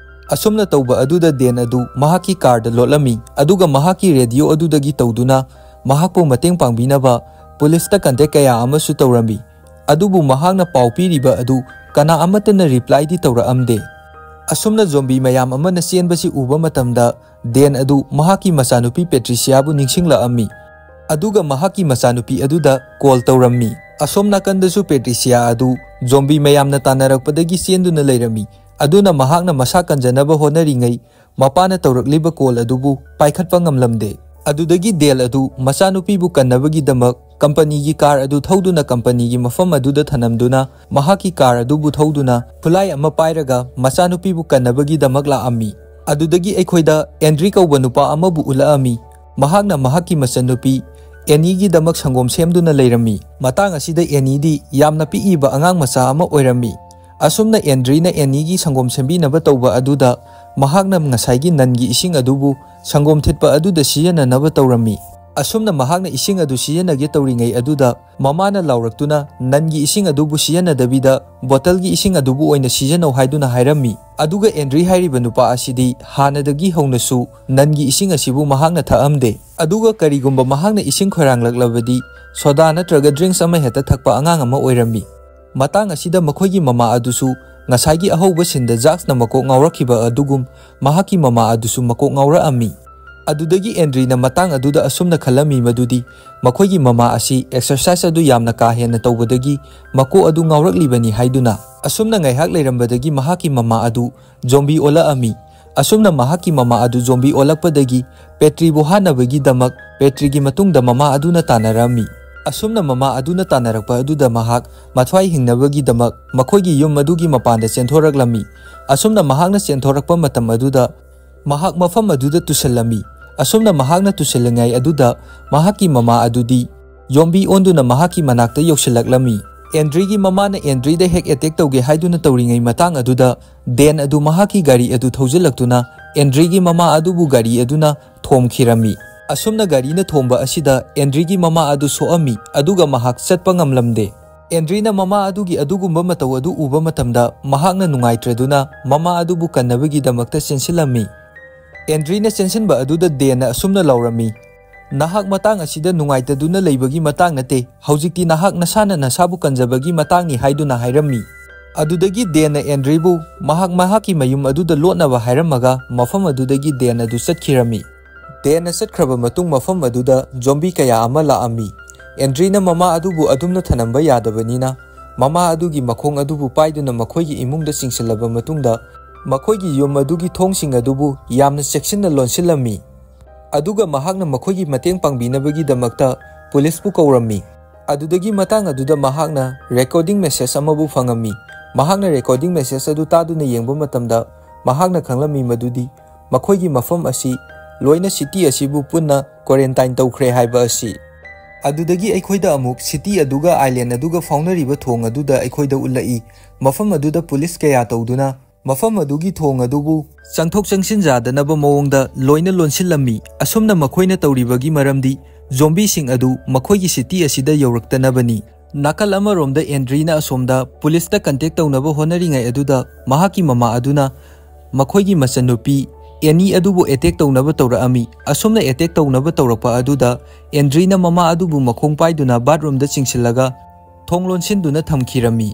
ꯑꯁꯨꯝꯅ ꯇꯧꯕ ꯑꯗꯨꯗ ꯗꯦꯟ ꯑꯗꯨ ꯃꯍꯥꯛꯀꯤ ꯀꯥꯔꯗ ꯂꯣꯠꯂꯝꯃꯤ, ꯑꯗꯨꯒ ꯃꯍꯥꯛꯀꯤ ꯔꯦꯗꯤꯑꯣ ꯑꯗꯨꯗꯒꯤ ꯇꯧꯗꯨꯅ ꯃꯍꯥꯛꯄꯨ ꯃꯇꯦꯡ ꯄꯥꯡꯕꯤꯅꯕ ꯄꯨꯂꯤꯁꯇ ꯀꯟꯇꯦꯛ ꯀꯌꯥ ꯑꯃꯁꯨ ꯇꯧꯔꯝꯃꯤ꯫ ꯑꯗꯨꯕꯨ ꯃꯍꯥꯛꯅ ꯄꯥꯎ ꯄꯤꯔꯤꯕ ꯑꯗꯨ ꯀꯅꯥ ꯑꯃꯠꯇꯅ ꯔꯤꯄ꯭ꯂꯥꯏꯗꯤ ꯇꯧꯔꯛꯑꯝꯗꯦ꯫ ꯑꯁꯨꯝꯅ ꯖꯣꯝꯕꯤ ꯃꯌꯥꯝ ꯑꯃꯅ ꯆꯦꯟꯕꯁꯤ ꯎꯕ ꯃꯇꯝꯗ ꯗꯦꯟ ꯑꯗꯨ ꯃꯍꯥꯛꯀꯤ ꯃꯆꯥꯅꯨꯄꯤ ꯄꯦꯇ꯭ꯔꯤꯁꯤꯌꯥꯕꯨ ꯅꯤꯡꯁꯤꯡꯂꯛꯑꯝꯃꯤ꯫ ꯑꯗꯨꯒ ꯃꯍꯥꯛꯀꯤ ꯃꯆꯥꯅꯨꯄꯤ ꯑꯗꯨꯗ ꯀꯣꯜ ꯇꯧꯔꯝꯃꯤ꯫ ꯑꯁꯣꯝ ꯅꯥꯀꯟꯗꯁꯨ ꯄꯦꯇ꯭ꯔꯤꯁꯤꯌꯥ ꯑꯗꯨ ꯖꯣꯝꯕꯤ ꯃꯌꯥꯝꯅ ꯇꯥꯟꯅꯔꯛꯄꯗꯒꯤ ꯆꯦꯟꯗꯨꯅ ꯂꯩꯔꯝꯃꯤ꯫ ꯑꯗꯨꯅ ꯃꯍꯥꯛꯅ ꯃꯁꯥ ꯀꯟꯖꯅꯕ ꯍꯣꯠꯅꯔꯤꯉꯩ ꯃꯄꯥꯅ ꯇꯧꯔꯛꯂꯤꯕ ꯀꯣꯜ ꯑꯗꯨꯕꯨ ꯄꯥꯏꯈꯠꯄ ꯉꯝꯂꯝꯗꯦ꯫ ꯑꯗꯨꯗꯒꯤ ꯗꯦꯜ ꯑꯗꯨ ꯃꯆꯥꯅꯨꯄꯤꯕꯨ ꯀꯟꯅꯕꯒꯤꯗꯃꯛ ꯀꯝꯄꯅꯤꯒꯤ ꯀꯥꯔ ꯑꯗꯨ ꯊꯧꯗꯨꯅ ꯀꯝꯄꯅꯤꯒꯤ ꯃꯐꯝ ꯑꯗꯨꯗ ꯊꯅꯝꯗꯨꯅ ꯃꯍꯥꯛꯀꯤ ꯀꯥꯔ ꯑꯗꯨꯕꯨ ꯊꯧꯗꯨꯅ ꯈꯨꯠꯂꯥꯏ ꯑꯃ ꯄꯥꯏꯔꯒ ꯃꯆꯥꯅꯨꯄꯤꯕꯨ ꯀꯟꯅꯕꯒꯤꯗꯃꯛ ꯂꯥꯛꯑꯝꯃꯤ꯫ ꯑꯗꯨꯗꯒꯤ ꯑꯩꯈꯣꯏꯗ ꯑꯦꯟꯗ꯭ꯔꯤ ꯀꯧꯕ ꯅꯨꯄꯥ ꯑꯃꯕꯨ ꯎꯠꯂꯛꯑꯝꯃꯤ꯫ ꯃꯍꯥꯛꯅ ꯃꯍꯥꯛꯀꯤ ꯃꯆꯟꯅꯨꯄꯤ ꯑꯦꯅꯤꯒꯤꯗꯃꯛ ꯁꯪꯒꯣꯝ ꯁꯦꯝꯗꯨꯅ ꯂꯩꯔꯝꯃꯤ꯫ ꯃꯇꯥꯡ ꯑꯁꯤꯗ ꯑꯦꯅꯤꯗꯤ ꯌꯥꯝꯅ ꯄꯤꯛꯏꯕ ꯑꯉꯥꯡ ꯃꯆꯥ ꯑꯃ ꯑꯣꯏꯔꯝꯃꯤ꯫ ꯑꯁꯨꯝꯅ ꯑꯦꯟꯗ꯭ꯔꯤꯅ ꯑꯦꯅꯤꯒꯤ ꯁꯪꯒꯣꯝ ꯁꯦꯝꯕꯤꯅꯕ ꯇꯧꯕ ꯑꯗꯨꯗ ꯃꯍꯥꯛꯅ ꯉꯁꯥꯏꯒꯤ ꯅꯟꯒꯤ ꯏꯁꯤꯡ ꯑꯗꯨꯕꯨ ꯁꯪꯒꯣꯝ ꯊꯤꯠꯄ ꯑꯗꯨꯗ ꯁꯤꯖꯤꯟꯅꯅꯕ ꯇꯧꯔꯝꯃꯤ꯫ ꯑꯁꯨꯝꯅ ꯃꯍꯥꯛꯅ ꯏꯁꯤꯡ ꯑꯗꯨ ꯁꯤꯖꯤꯟꯅꯒꯦ ꯇꯧꯔꯤꯉꯩ ꯑꯗꯨꯗ ꯃꯃꯥꯅ ꯂꯥꯎꯔꯛꯇꯨꯅ ꯅꯟꯒꯤ ꯏꯁꯤꯡ ꯑꯗꯨꯕꯨ ꯁꯤꯖꯤꯟꯅꯗꯕꯤꯗ ꯕꯣꯇꯜꯒꯤ ꯏꯁꯤꯡ ꯑꯗꯨꯕꯨ ꯑꯣꯏꯅ ꯁꯤꯖꯤꯟꯅꯧ ꯍꯥꯏꯗꯨꯅ ꯍꯥꯏꯔꯝꯃꯤ꯫ ꯑꯗꯨꯒ ꯑꯦꯟꯗ꯭ꯔꯤ ꯍꯥꯏꯔꯤꯕ ꯅꯨꯄꯥ ꯑꯁꯤꯗꯤ ꯍꯥꯟꯅꯗꯒꯤ ꯍꯧꯅꯁꯨ ꯅꯟꯒꯤ ꯏꯁꯤꯡ ꯑꯁꯤꯕꯨ ꯃꯍꯥꯛꯅ ꯊꯛꯑꯝꯗꯦ꯫ ꯑꯗꯨꯒ ꯀꯔꯤꯒꯨꯝꯕ ꯃꯍꯥꯛꯅ ꯏꯁꯤꯡ ꯈꯣꯏꯔꯥꯡꯂꯛꯂꯕꯗꯤ ꯁꯣꯗꯥ ꯅꯠꯇ꯭ꯔꯒ ꯗ꯭ꯔꯤꯡꯛꯁ ꯑꯃ ꯍꯦꯛꯇ ꯊꯛꯄ ꯑꯉꯥꯡ ꯑꯃ ꯑꯣꯏꯔꯝꯃꯤ꯫ ꯃꯇꯥꯡ ꯑꯁꯤꯗ ꯃꯈꯣꯏꯒꯤ ꯃꯃꯥ ꯑꯗꯨꯁꯨ ꯉꯁꯥꯏꯒꯤ ꯑꯍꯧꯕ ꯁꯤꯟꯗ ꯖꯥꯛꯁꯅ ꯃꯀꯣꯛ ꯉꯥꯎꯔꯛꯈꯤꯕ ꯑꯗꯨꯒꯨꯝ ꯃꯍꯥꯛꯀꯤ ꯃꯃꯥ ꯑꯗꯨꯁꯨ ꯃꯀꯣꯛ ꯉꯥꯎꯔꯛꯑꯝꯃꯤ꯫ ꯑꯗꯨꯗꯒꯤ ꯑꯦꯟꯗ꯭ꯔꯤꯅ ꯃꯇꯥꯡ ꯑꯗꯨꯗ ꯑꯁꯨꯝꯅ ꯈꯜꯂꯝꯃꯤ ꯃꯗꯨꯗꯤ ꯃꯈꯣꯏꯒꯤ ꯃꯃꯥ ꯑꯁꯤ ꯑꯦꯛꯁꯔꯁꯥꯏꯁ ꯑꯗꯨ ꯌꯥꯝꯅ ꯀꯥ ꯍꯦꯟꯅ ꯇꯧꯕꯗꯒꯤ ꯃꯀꯣꯛ ꯑꯗꯨ ꯉꯥꯎꯔꯛꯂꯤꯕꯅꯤ ꯍꯥꯏꯗꯨꯅ꯫ ꯑꯁꯨꯝꯅ ꯉꯥꯏꯍꯥꯛ ꯂꯩꯔꯝꯕꯗꯒꯤ ꯃꯍꯥꯛꯀꯤ ꯃꯃꯥ ꯑꯗꯨ ꯖꯣꯝꯕꯤ ꯑꯣꯜꯂꯛꯑꯝꯃꯤ꯫ ꯑꯁꯨꯝꯅ ꯃꯍꯥꯛꯀꯤ ꯃꯃꯥ ꯑꯗꯨ ꯖꯣꯝꯕꯤ ꯑꯣꯜꯂꯛꯄꯗꯒꯤ ꯄꯦꯇ꯭ꯔꯤꯕꯨ ꯍꯥꯠꯅꯕꯒꯤꯗꯃꯛ ꯄꯦꯇ꯭ꯔꯤꯒꯤ ꯃꯇꯨꯡꯗ ꯃꯃꯥ ꯑꯗꯨꯅ ꯇꯥꯟꯅꯔꯝꯃꯤ꯫ ꯑꯁꯨꯝꯅ ꯃꯃꯥ ꯑꯗꯨꯅ ꯇꯥꯟꯅꯔꯛꯄ ꯑꯗꯨꯗ ꯃꯍꯥꯛ ꯃꯊ꯭ꯋꯥꯏ ꯍꯤꯡꯅꯕꯒꯤꯗꯃꯛ ꯃꯈꯣꯏꯒꯤ ꯌꯨꯝ ꯑꯗꯨꯒꯤ ꯃꯄꯥꯟꯗ ꯆꯦꯟꯊꯣꯔꯛꯂꯝꯃꯤ꯫ ꯑꯁꯨꯝꯅ ꯃꯍꯥꯛꯅ ꯆꯦꯟꯊꯣꯔꯛꯄ ꯃꯇꯝ ꯑꯗꯨꯗ ꯃꯍꯥꯛ ꯃꯐꯝ ꯑꯗꯨꯗ ꯇꯨꯁꯤꯜꯂꯝꯃꯤ꯫ ꯑꯁꯨꯝꯅ ꯃꯍꯥꯛꯅ ꯇꯨꯁꯤꯜꯂꯤꯉꯩ ꯑꯗꯨꯗ ꯃꯍꯥꯛꯀꯤ ꯃꯃꯥ ꯑꯗꯨꯗꯤ ꯌꯣꯝꯕꯤ ꯑꯣꯟꯗꯨꯅ ꯃꯍꯥꯛꯀꯤ ꯃꯅꯥꯛꯇ ꯌꯧꯁꯤꯜꯂꯛꯂꯝꯃꯤ꯫ ꯑꯦꯟꯗ꯭ꯔꯤꯒꯤ ꯃꯃꯥꯅ ꯑꯦꯟꯗ꯭ꯔꯤꯗ ꯍꯦꯛ ꯑꯦꯇꯦꯛ ꯇꯧꯒꯦ ꯍꯥꯏꯗꯨꯅ ꯇꯧꯔꯤꯉꯩ ꯃꯇꯥꯡ ꯑꯗꯨꯗ ꯗꯦꯟ ꯑꯗꯨ ꯃꯍꯥꯛꯀꯤ ꯒꯥꯔꯤ ꯑꯗꯨ ꯊꯧꯖꯤꯜꯂꯛꯇꯨꯅ ꯑꯦꯟꯗ꯭ꯔꯤꯒꯤ ꯃꯃꯥ ꯑꯗꯨꯕꯨ ꯒꯥꯔꯤ ꯑꯗꯨꯅ ꯊꯣꯝꯈꯤꯔꯝꯃꯤ꯫ ꯑꯁꯨꯝꯅ ꯒꯥꯔꯤꯅ ꯊꯣꯝꯕ ꯑꯁꯤꯗ ꯑꯦꯟꯗ꯭ꯔꯤꯒꯤ ꯃꯃꯥ ꯑꯗꯨ ꯁꯣꯛꯑꯝꯃꯤ, ꯑꯗꯨꯒ ꯃꯍꯥꯛ ꯆꯠꯄ ꯉꯝꯂꯝꯗꯦ꯫ ꯑꯦꯟꯗ꯭ꯔꯤꯅ ꯃꯃꯥ ꯑꯗꯨꯒꯤ ꯑꯗꯨꯒꯨꯝꯕ ꯃꯇꯧ ꯑꯗꯨ ꯎꯕ ꯃꯇꯝꯗ ꯃꯍꯥꯛꯅ ꯅꯨꯡꯉꯥꯏꯇ꯭ꯔꯗꯨꯅ ꯃꯃꯥ ꯑꯗꯨꯕꯨ ꯀꯟꯅꯕꯒꯤꯗꯃꯛꯇ ꯆꯦꯟꯁꯤꯜꯂꯝꯃꯤ꯫ ꯑꯦꯟꯗ꯭ꯔꯤꯅ ꯆꯦꯟꯁꯤꯟꯕ ꯑꯗꯨꯗ ꯗꯦꯟꯅ ꯑꯁꯨꯝꯅ ꯂꯥꯎꯔꯝꯃꯤ, "ꯅꯍꯥꯛ ꯃꯇꯥꯡ ꯑꯁꯤꯗ ꯅꯨꯡꯉꯥꯏꯇꯗꯨꯅ ꯂꯩꯕꯒꯤ ꯃꯇꯥꯡ ꯅꯠꯇꯦ, ꯍꯧꯖꯤꯛꯇꯤ ꯅꯍꯥꯛ ꯅꯁꯥꯅ ꯅꯁꯥꯕꯨ ꯀꯟꯖꯕꯒꯤ ꯃꯇꯥꯡꯅꯤ" ꯍꯥꯏꯗꯨꯅ ꯍꯥꯏꯔꯝꯃꯤ꯫ ꯑꯗꯨꯗꯒꯤ ꯗꯦꯟꯅ ꯑꯦꯟꯗ꯭ꯔꯤꯕꯨ ꯃꯍꯥꯛ ꯃꯍꯥꯛꯀꯤ ꯃꯌꯨꯝ ꯑꯗꯨꯗ ꯂꯣꯠꯅꯕ ꯍꯥꯏꯔꯝꯃꯒ ꯃꯐꯝ ꯑꯗꯨꯗꯒꯤ ꯗꯦꯟ ꯑꯗꯨ ꯆꯠꯈꯤꯔꯝꯃꯤ꯫ ꯗꯦꯟꯅ ꯆꯠꯈ꯭ꯔꯕ ꯃꯇꯨꯡ ꯃꯐꯝ ꯑꯗꯨꯗ ꯖꯣꯝꯕꯤ ꯀꯌꯥ ꯑꯃ ꯂꯥꯛꯑꯝꯃꯤ꯫ ꯑꯦꯟꯗ꯭ꯔꯤꯅ ꯃꯃꯥ ꯑꯗꯨꯕꯨ ꯑꯗꯨꯝꯅ ꯊꯅꯝꯕ ꯌꯥꯗꯕꯅꯤꯅ ꯃꯃꯥ ꯑꯗꯨꯒꯤ ꯃꯈꯣꯡ ꯑꯗꯨꯕꯨ ꯄꯥꯏꯗꯨꯅ ꯃꯈꯣꯏꯒꯤ ꯏꯃꯨꯡꯗ ꯆꯤꯡꯁꯤꯜꯂꯕ ꯃꯇꯨꯡꯗ, ꯃꯈꯣꯏꯒꯤ ꯌꯨꯝ ꯑꯗꯨꯒꯤ ꯊꯣꯡꯁꯤꯡ ꯑꯗꯨꯕꯨ ꯌꯥꯝꯅ ꯆꯦꯛꯁꯤꯟꯅ ꯂꯣꯟꯁꯤꯜꯂꯝꯃꯤ꯫ ꯑꯗꯨꯒ ꯃꯍꯥꯛꯅ ꯃꯈꯣꯏꯒꯤ ꯃꯇꯦꯡ ꯄꯥꯡꯕꯤꯅꯕꯒꯤꯗꯃꯛꯇ ꯄꯨꯂꯤꯁꯄꯨ ꯀꯧꯔꯝꯃꯤ꯫ ꯑꯗꯨꯗꯒꯤ ꯃꯇꯥꯡ ꯑꯗꯨꯗ ꯃꯍꯥꯛꯅ recording message ꯑꯃꯕꯨ ꯐꯪꯉꯝꯃꯤ꯫ ꯃꯍꯥꯛꯅ recording message ꯑꯗꯨ ꯇꯥꯗꯨꯅ ꯌꯦꯡꯕ ꯃꯇꯝꯗ, ꯃꯍꯥꯛꯅ ꯈꯪꯂꯝꯃꯤ ꯃꯗꯨꯗꯤ ꯃꯈꯣꯏꯒꯤ ꯃꯐꯝ ꯑꯁꯤ ꯂꯣꯏꯅ city ꯑꯁꯤꯕꯨ ꯄꯨꯟꯅ quarantine ꯇꯧꯈ꯭ꯔꯦ ꯍꯥꯏꯕ ꯑꯁꯤ꯫ ꯑꯗꯨꯗꯒꯤ ꯑꯩꯈꯣꯏꯗ ꯑꯃꯨꯛ city ꯑꯗꯨꯒ island ꯑꯗꯨꯒ ꯐꯥꯎꯅꯔꯤꯕ ꯊꯣꯡ ꯑꯗꯨꯗ ꯑꯩꯈꯣꯏꯗ ꯎꯠꯂꯛꯏ꯫ ꯃꯐꯝ ꯑꯗꯨꯗ ꯄꯨꯂꯤꯁ ꯀꯌꯥ ꯇꯧꯗꯨꯅ ꯃꯐꯝ ꯑꯗꯨꯒꯤ ꯊꯣꯡ ꯑꯗꯨꯕꯨ ꯆꯪꯊꯣꯛ ꯆꯪꯁꯤꯟ ꯌꯥꯗꯅꯕ ꯃꯑꯣꯡꯗ ꯂꯣꯏꯅ ꯂꯣꯟꯁꯤꯜꯂꯝꯃꯤ꯫ ꯑꯁꯨꯝꯅ ꯃꯈꯣꯏꯅ ꯇꯧꯔꯤꯕꯒꯤ ꯃꯔꯝꯗꯤ zombieꯁꯤꯡ ꯑꯗꯨ ꯃꯈꯣꯏꯒꯤ city ꯑꯁꯤꯗ ꯌꯧꯔꯛꯇꯅꯕꯅꯤ꯫ ꯅꯥꯀꯜ ꯑꯃꯔꯣꯝꯗ ꯑꯦꯟꯗ꯭ꯔꯤꯅ ꯑꯁꯣꯝꯗ ꯄꯨꯂꯤꯁꯇ contact ꯇꯧꯅꯕ ꯍꯣꯠꯅꯔꯤꯉꯩ ꯑꯗꯨꯗ ꯃꯍꯥꯛꯀꯤ ꯃꯃꯥ ꯑꯗꯨꯅ ꯃꯈꯣꯏꯒꯤ ꯃꯆꯟꯅꯨꯄꯤ ꯑꯦꯅꯤ ꯑꯗꯨꯕꯨ attack ꯇꯧꯅꯕ ꯇꯧꯔꯛꯑꯝꯃꯤ꯫ ꯑꯁꯨꯝꯅ attack ꯇꯧꯅꯕ ꯇꯧꯔꯛꯄ ꯑꯗꯨꯗ ꯑꯦꯟꯗ꯭ꯔꯤꯅ ꯃꯃꯥ ꯑꯗꯨꯕꯨ ꯃꯈꯣꯡ ꯄꯥꯏꯗꯨꯅ bathroomꯗ ꯆꯤꯡꯁꯤꯜꯂꯒ ꯊꯣꯡ ꯂꯣꯟꯁꯤꯟꯗꯨꯅ ꯊꯝꯈꯤꯔꯝꯃꯤ꯫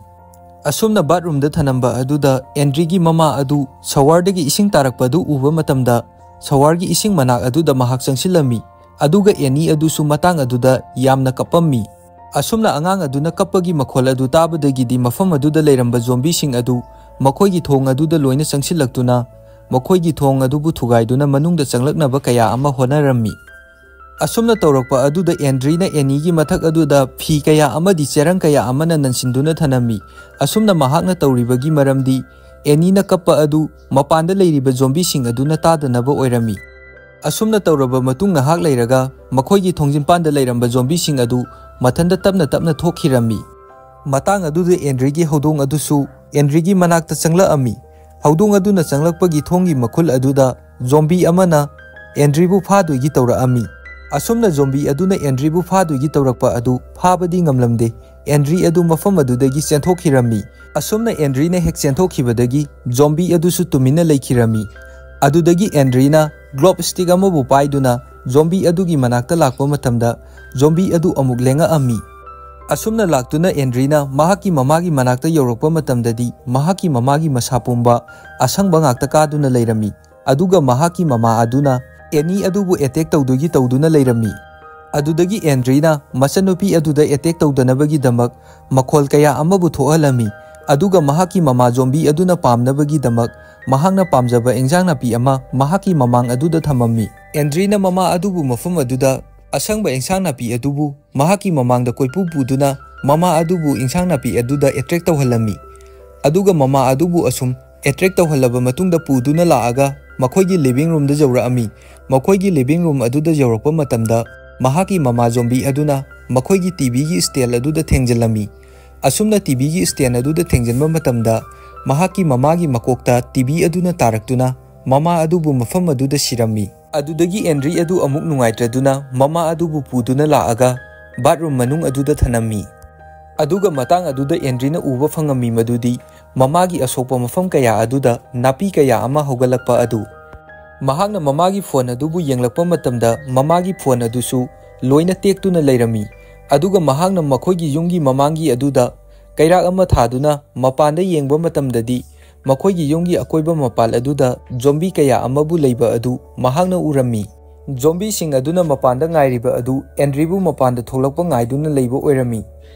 ꯑꯁꯨꯝꯅ bathroomꯗ ꯊꯅꯝꯕ ꯑꯗꯨꯗ ꯑꯦꯟꯗ꯭ꯔꯤꯒꯤ ꯃꯃꯥ ꯑꯗꯨ showerꯗꯒꯤ ꯏꯁꯤꯡ ꯇꯥꯔꯛꯄ ꯑꯗꯨ ꯎꯕ ꯃꯇꯝꯗ showerꯒꯤ ꯏꯁꯤꯡ ꯃꯅꯥꯛ ꯑꯗꯨꯗ ꯃꯍꯥꯛ ꯆꯪꯁꯤꯜꯂꯝꯃꯤ꯫ ꯑꯗꯨꯒ ꯑꯦꯅꯤ ꯑꯗꯨꯁꯨ ꯃꯇꯥꯡ ꯑꯗꯨꯗ ꯌꯥꯝꯅ ꯀꯞꯄꯝꯃꯤ꯫ ꯑꯁꯨꯝꯅ ꯑꯉꯥꯡ ꯑꯗꯨꯅ ꯀꯞꯄꯒꯤ ꯃꯈꯣꯜ ꯑꯗꯨ ꯇꯥꯕꯗꯒꯤꯗꯤ ꯃꯐꯝ ꯑꯗꯨꯗ ꯂꯩꯔꯝꯕ zombieꯁꯤꯡ ꯑꯗꯨ ꯃꯈꯣꯏꯒꯤ ꯊꯣꯡ ꯑꯗꯨꯗ ꯂꯣꯏꯅ ꯆꯪꯁꯤꯜꯂꯛꯇꯨꯅ ꯃꯈꯣꯏꯒꯤ ꯊꯣꯡ ꯑꯗꯨꯕꯨ ꯊꯨꯒꯥꯏꯗꯨꯅ ꯃꯅꯨꯡꯗ ꯆꯪꯂꯛꯅꯕ ꯀꯌꯥ ꯑꯃ ꯍꯣꯠꯅꯔꯝꯃꯤ꯫ ꯑꯁꯨꯝꯅ ꯇꯧꯔꯛꯄ ꯑꯗꯨꯗ ꯑꯦꯟꯗ꯭ꯔꯤꯅ ꯑꯦꯅꯤꯒꯤ ꯃꯊꯛ ꯑꯗꯨꯗ ꯐꯤ ꯀꯌꯥ ꯑꯃꯗꯤ ꯆꯦꯔꯪ ꯀꯌꯥ ꯑꯃꯅ ꯅꯟꯁꯤꯟꯗꯨꯅ ꯊꯅꯝꯃꯤ꯫ ꯑꯁꯨꯝꯅ ꯃꯍꯥꯛꯅ ꯇꯧꯔꯤꯕꯒꯤ ꯃꯔꯝꯗꯤ ꯑꯦꯅꯤꯅ ꯀꯞꯄ ꯑꯗꯨ ꯃꯄꯥꯟꯗ ꯂꯩꯔꯤꯕ zombieꯁꯤꯡ ꯑꯗꯨꯅ ꯇꯥꯗꯅꯕ ꯑꯣꯏꯔꯝꯃꯤ꯫ ꯑꯁꯨꯝꯅ ꯇꯧꯔꯕ ꯃꯇꯨꯡ ꯉꯥꯏꯍꯥꯛ ꯂꯩꯔꯒ ꯃꯈꯣꯏꯒꯤ ꯊꯣꯡꯖꯤꯟꯄꯥꯟꯗ ꯂꯩꯔꯝꯕ zombieꯁꯤꯡ ꯑꯗꯨ ꯃꯊꯟꯇ ꯇꯞꯅ ꯇꯞꯅ ꯊꯣꯛꯈꯤꯔꯝꯃꯤ꯫ ꯃꯇꯥꯡ ꯑꯗꯨꯗ ꯑꯦꯟꯗ꯭ꯔꯤꯒꯤ ꯍꯧꯗꯣꯡ ꯑꯗꯨꯁꯨ ꯑꯦꯟꯗ꯭ꯔꯤꯒꯤ ꯃꯅꯥꯛꯇ ꯆꯪꯂꯛꯑꯝꯃꯤ꯫ ꯍꯧꯗꯣꯡ ꯑꯗꯨꯅ ꯆꯪꯂꯛꯄꯒꯤ ꯊꯣꯡꯒꯤ ꯃꯈꯨꯜ ꯑꯗꯨꯗ zombie ꯑꯃꯅ ꯑꯦꯟꯗ꯭ꯔꯤꯕꯨ ꯐꯥꯗꯣꯏꯒꯤ ꯇꯧꯔꯛꯑꯝꯃꯤ꯫ ꯑꯁꯨꯝꯅ zombie ꯑꯗꯨꯅ ꯑꯦꯟꯗ꯭ꯔꯤꯕꯨ ꯐꯥꯗꯣꯏꯒꯤ ꯇꯧꯔꯛꯄ ꯑꯗꯨ ꯐꯥꯕꯗꯤ ꯉꯝꯂꯝꯗꯦ꯫ ꯑꯦꯟꯗ꯭ꯔꯤ ꯑꯗꯨ ꯃꯐꯝ ꯑꯗꯨꯗꯒꯤ ꯆꯦꯟꯊꯣꯛꯈꯤꯔꯝꯃꯤ꯫ ꯑꯁꯨꯝꯅ ꯑꯦꯟꯗ꯭ꯔꯤꯅ ꯍꯦꯛ ꯆꯦꯟꯊꯣꯛꯈꯤꯕꯗꯒꯤ zombie ꯑꯗꯨꯁꯨ ꯇꯨꯃꯤꯟꯅ ꯂꯩꯈꯤꯔꯝꯃꯤ꯫ ꯑꯗꯨꯗꯒꯤ ꯑꯦꯟꯗ꯭ꯔꯤꯅ globe stick ꯑꯃꯕꯨ ꯄꯥꯏꯗꯨꯅ zombie ꯑꯗꯨꯒꯤ ꯃꯅꯥꯛꯇ ꯂꯥꯛꯄ ꯃꯇꯝꯗ zombie ꯑꯗꯨ ꯑꯃꯨꯛ ꯂꯦꯡꯉꯛꯑꯝꯃꯤ꯫ ꯑꯁꯨꯝꯅ ꯂꯥꯛꯇꯨꯅ ꯑꯦꯟꯗ꯭ꯔꯤꯅ ꯃꯍꯥꯛꯀꯤ ꯃꯃꯥꯒꯤ ꯃꯅꯥꯛꯇ ꯌꯧꯔꯛꯄ ꯃꯇꯝꯗꯗꯤ ꯃꯍꯥꯛꯀꯤ ꯃꯃꯥꯒꯤ ꯃꯁꯥ ꯄꯨꯝꯕ ꯑꯁꯪꯕ ꯉꯥꯛꯇ ꯀꯥꯗꯨꯅ ꯂꯩꯔꯝꯃꯤ꯫ ꯑꯗꯨꯒ ꯃꯍꯥꯛꯀꯤ ꯃꯃꯥ ꯑꯗꯨꯅ ꯑꯦꯅꯤ ꯑꯗꯨꯕꯨ attack ꯇꯧꯗꯨꯒꯤ ꯇꯧꯗꯨꯅ ꯂꯩꯔꯝꯃꯤ꯫ ꯑꯗꯨꯗꯒꯤ ꯑꯦꯟꯗ꯭ꯔꯤꯅ ꯃꯆꯟꯅꯨꯄꯤ ꯑꯗꯨꯗ ꯑꯦꯇꯦꯛ ꯇꯧꯗꯅꯕꯒꯤꯗꯃꯛ ꯃꯈꯣꯜ ꯀꯌꯥ ꯑꯃꯕꯨ ꯊꯣꯛꯍꯜꯂꯝꯃꯤ, ꯑꯗꯨꯒ ꯃꯍꯥꯛꯀꯤ ꯃꯃꯥ ꯖꯣꯝꯕꯤ ꯑꯗꯨꯅ ꯄꯥꯝꯅꯕꯒꯤꯗꯃꯛ ꯃꯍꯥꯛꯅ ꯄꯥꯝꯖꯕ ꯏꯟꯁꯥꯡ ꯅꯥꯄꯤ ꯑꯃ ꯃꯍꯥꯛꯀꯤ ꯃꯃꯥꯡ ꯑꯗꯨꯗ ꯊꯝꯃꯝꯃꯤ꯫ ꯑꯦꯟꯗ꯭ꯔꯤꯅ ꯃꯃꯥ ꯑꯗꯨꯕꯨ ꯃꯐꯝ ꯑꯗꯨꯗ ꯑꯁꯪꯕ ꯏꯟꯁꯥꯡ ꯅꯥꯄꯤ ꯑꯗꯨꯕꯨ ꯃꯍꯥꯛꯀꯤ ꯃꯃꯥꯡꯗ ꯀꯣꯏꯄꯨ ꯄꯨꯗꯨꯅ ꯃꯃꯥ ꯑꯗꯨꯕꯨ ꯏꯟꯁꯥꯡ ꯅꯥꯄꯤ ꯑꯗꯨꯗ ꯑꯦꯇ꯭ꯔꯦꯛ ꯇꯧꯍꯜꯂꯝꯃꯤ꯫ ꯑꯗꯨꯒ ꯃꯃꯥ ꯑꯗꯨꯕꯨ ꯑꯁꯨꯝ ꯑꯦꯇ꯭ꯔꯦꯛ ꯇꯧꯍꯜꯂꯕ ꯃꯇꯨꯡꯗ ꯄꯨꯗꯨꯅ ꯂꯥꯛꯑꯒ ꯃꯈꯣꯏꯒꯤ ꯂꯤꯚꯤꯡ ꯔꯨꯝꯗ ꯌꯧꯔꯛꯑꯝꯃꯤ꯫ ꯃꯈꯣꯏꯒꯤ ꯂꯤꯚꯤꯡ ꯔꯨꯝ ꯑꯗꯨꯗ ꯌꯧꯔꯛꯄ ꯃꯇꯝꯗ ꯃꯍꯥꯛꯀꯤ ꯃꯃꯥ ꯖꯣꯝꯕꯤ ꯑꯗꯨꯅ ꯃꯈꯣꯏꯒꯤ ꯇꯤꯚꯤꯒꯤ ꯁ꯭ꯇꯦꯟ ꯑꯗꯨꯗ ꯊꯦꯡꯖꯤꯜꯂꯝꯃꯤ꯫ ꯑꯁꯨꯝꯅ ꯇꯤꯚꯤꯒꯤ ꯁ꯭ꯇꯦꯟ ꯑꯗꯨꯗ ꯊꯦꯡꯖꯤꯟꯕ ꯃꯇꯝꯗ ꯃꯍꯥꯛꯀꯤ ꯃꯃꯥꯒꯤ ꯃꯀꯣꯛꯇ ꯇꯤꯚꯤ ꯑꯗꯨꯅ ꯇꯥꯔꯛꯇꯨꯅ ꯃꯃꯥ ꯑꯗꯨꯕꯨ ꯃꯐꯝ ꯑꯗꯨꯗ ꯁꯤꯔꯝꯃꯤ꯫ ꯑꯗꯨꯗꯒꯤ ꯑꯦꯟꯗ꯭ꯔꯤ ꯑꯗꯨ ꯑꯃꯨꯛ ꯅꯨꯡꯉꯥꯏꯇ꯭ꯔꯗꯨꯅ ꯃꯃꯥ ꯑꯗꯨꯕꯨ ꯄꯨꯗꯨꯅ ꯂꯥꯛꯑꯒ ꯕꯥꯠꯔꯨꯝ ꯃꯅꯨꯡ ꯑꯗꯨꯗ ꯊꯅꯝꯃꯤ꯫ ꯑꯗꯨꯒ ꯃꯇꯥꯡ ꯑꯗꯨꯗ ꯑꯦꯟꯗ꯭ꯔꯤꯅ ꯎꯕ ꯐꯪꯉꯝꯃꯤ ꯃꯗꯨꯗꯤ ꯃꯃꯥꯒꯤ ꯑꯁꯣꯛꯄ ꯃꯐꯝ ꯀꯌꯥ ꯑꯗꯨꯗ ꯅꯥꯄꯤ ꯀꯌꯥ ꯑꯃ ꯍꯧꯒꯠꯂꯛꯄ ꯑꯗꯨ꯫ ꯃꯍꯥꯛꯅ ꯃꯃꯥꯒꯤ ꯐꯣꯟ ꯑꯗꯨꯕꯨ ꯌꯦꯡꯂꯛꯄ ꯃꯇꯝꯗ ꯃꯃꯥꯒꯤ ꯐꯣꯟ ꯑꯗꯨꯁꯨ ꯂꯣꯏꯅ ꯇꯦꯛꯇꯨꯅ ꯂꯩꯔꯝꯃꯤ꯫ ꯑꯗꯨꯒ ꯃꯍꯥꯛꯅ ꯃꯈꯣꯏꯒꯤ ꯌꯨꯝꯒꯤ ꯃꯃꯥꯡꯒꯤ ꯑꯗꯨꯗ ꯀꯩꯔꯥꯛ ꯑꯃ ꯊꯥꯗꯨꯅ ꯃꯄꯥꯟꯗ ꯌꯦꯡꯕ ꯃꯇꯝꯗꯗꯤ ꯃꯈꯣꯏꯒꯤ ꯌꯨꯝꯒꯤ ꯑꯀꯣꯏꯕ ꯃꯄꯥꯜ ꯑꯗꯨꯗ ꯖꯣꯝꯕꯤ ꯀꯌꯥ ꯑꯃꯕꯨ ꯂꯩꯕ ꯑꯗꯨ ꯃꯍꯥꯛꯅ ꯎꯔꯝꯃꯤ꯫ ꯖꯣꯝꯕꯤꯁꯤꯡ ꯑꯗꯨꯅ ꯃꯄꯥꯟꯗ ꯉꯥꯏꯔꯤꯕ ꯑꯗꯨ ꯑꯦꯟꯗ꯭ꯔꯤꯕꯨ ꯃꯄꯥꯟꯗ ꯊꯣꯛꯂꯛꯄ ꯉꯥꯏꯗꯨꯅ ꯂꯩꯕ ꯑꯣꯏꯔꯝꯃꯤ꯫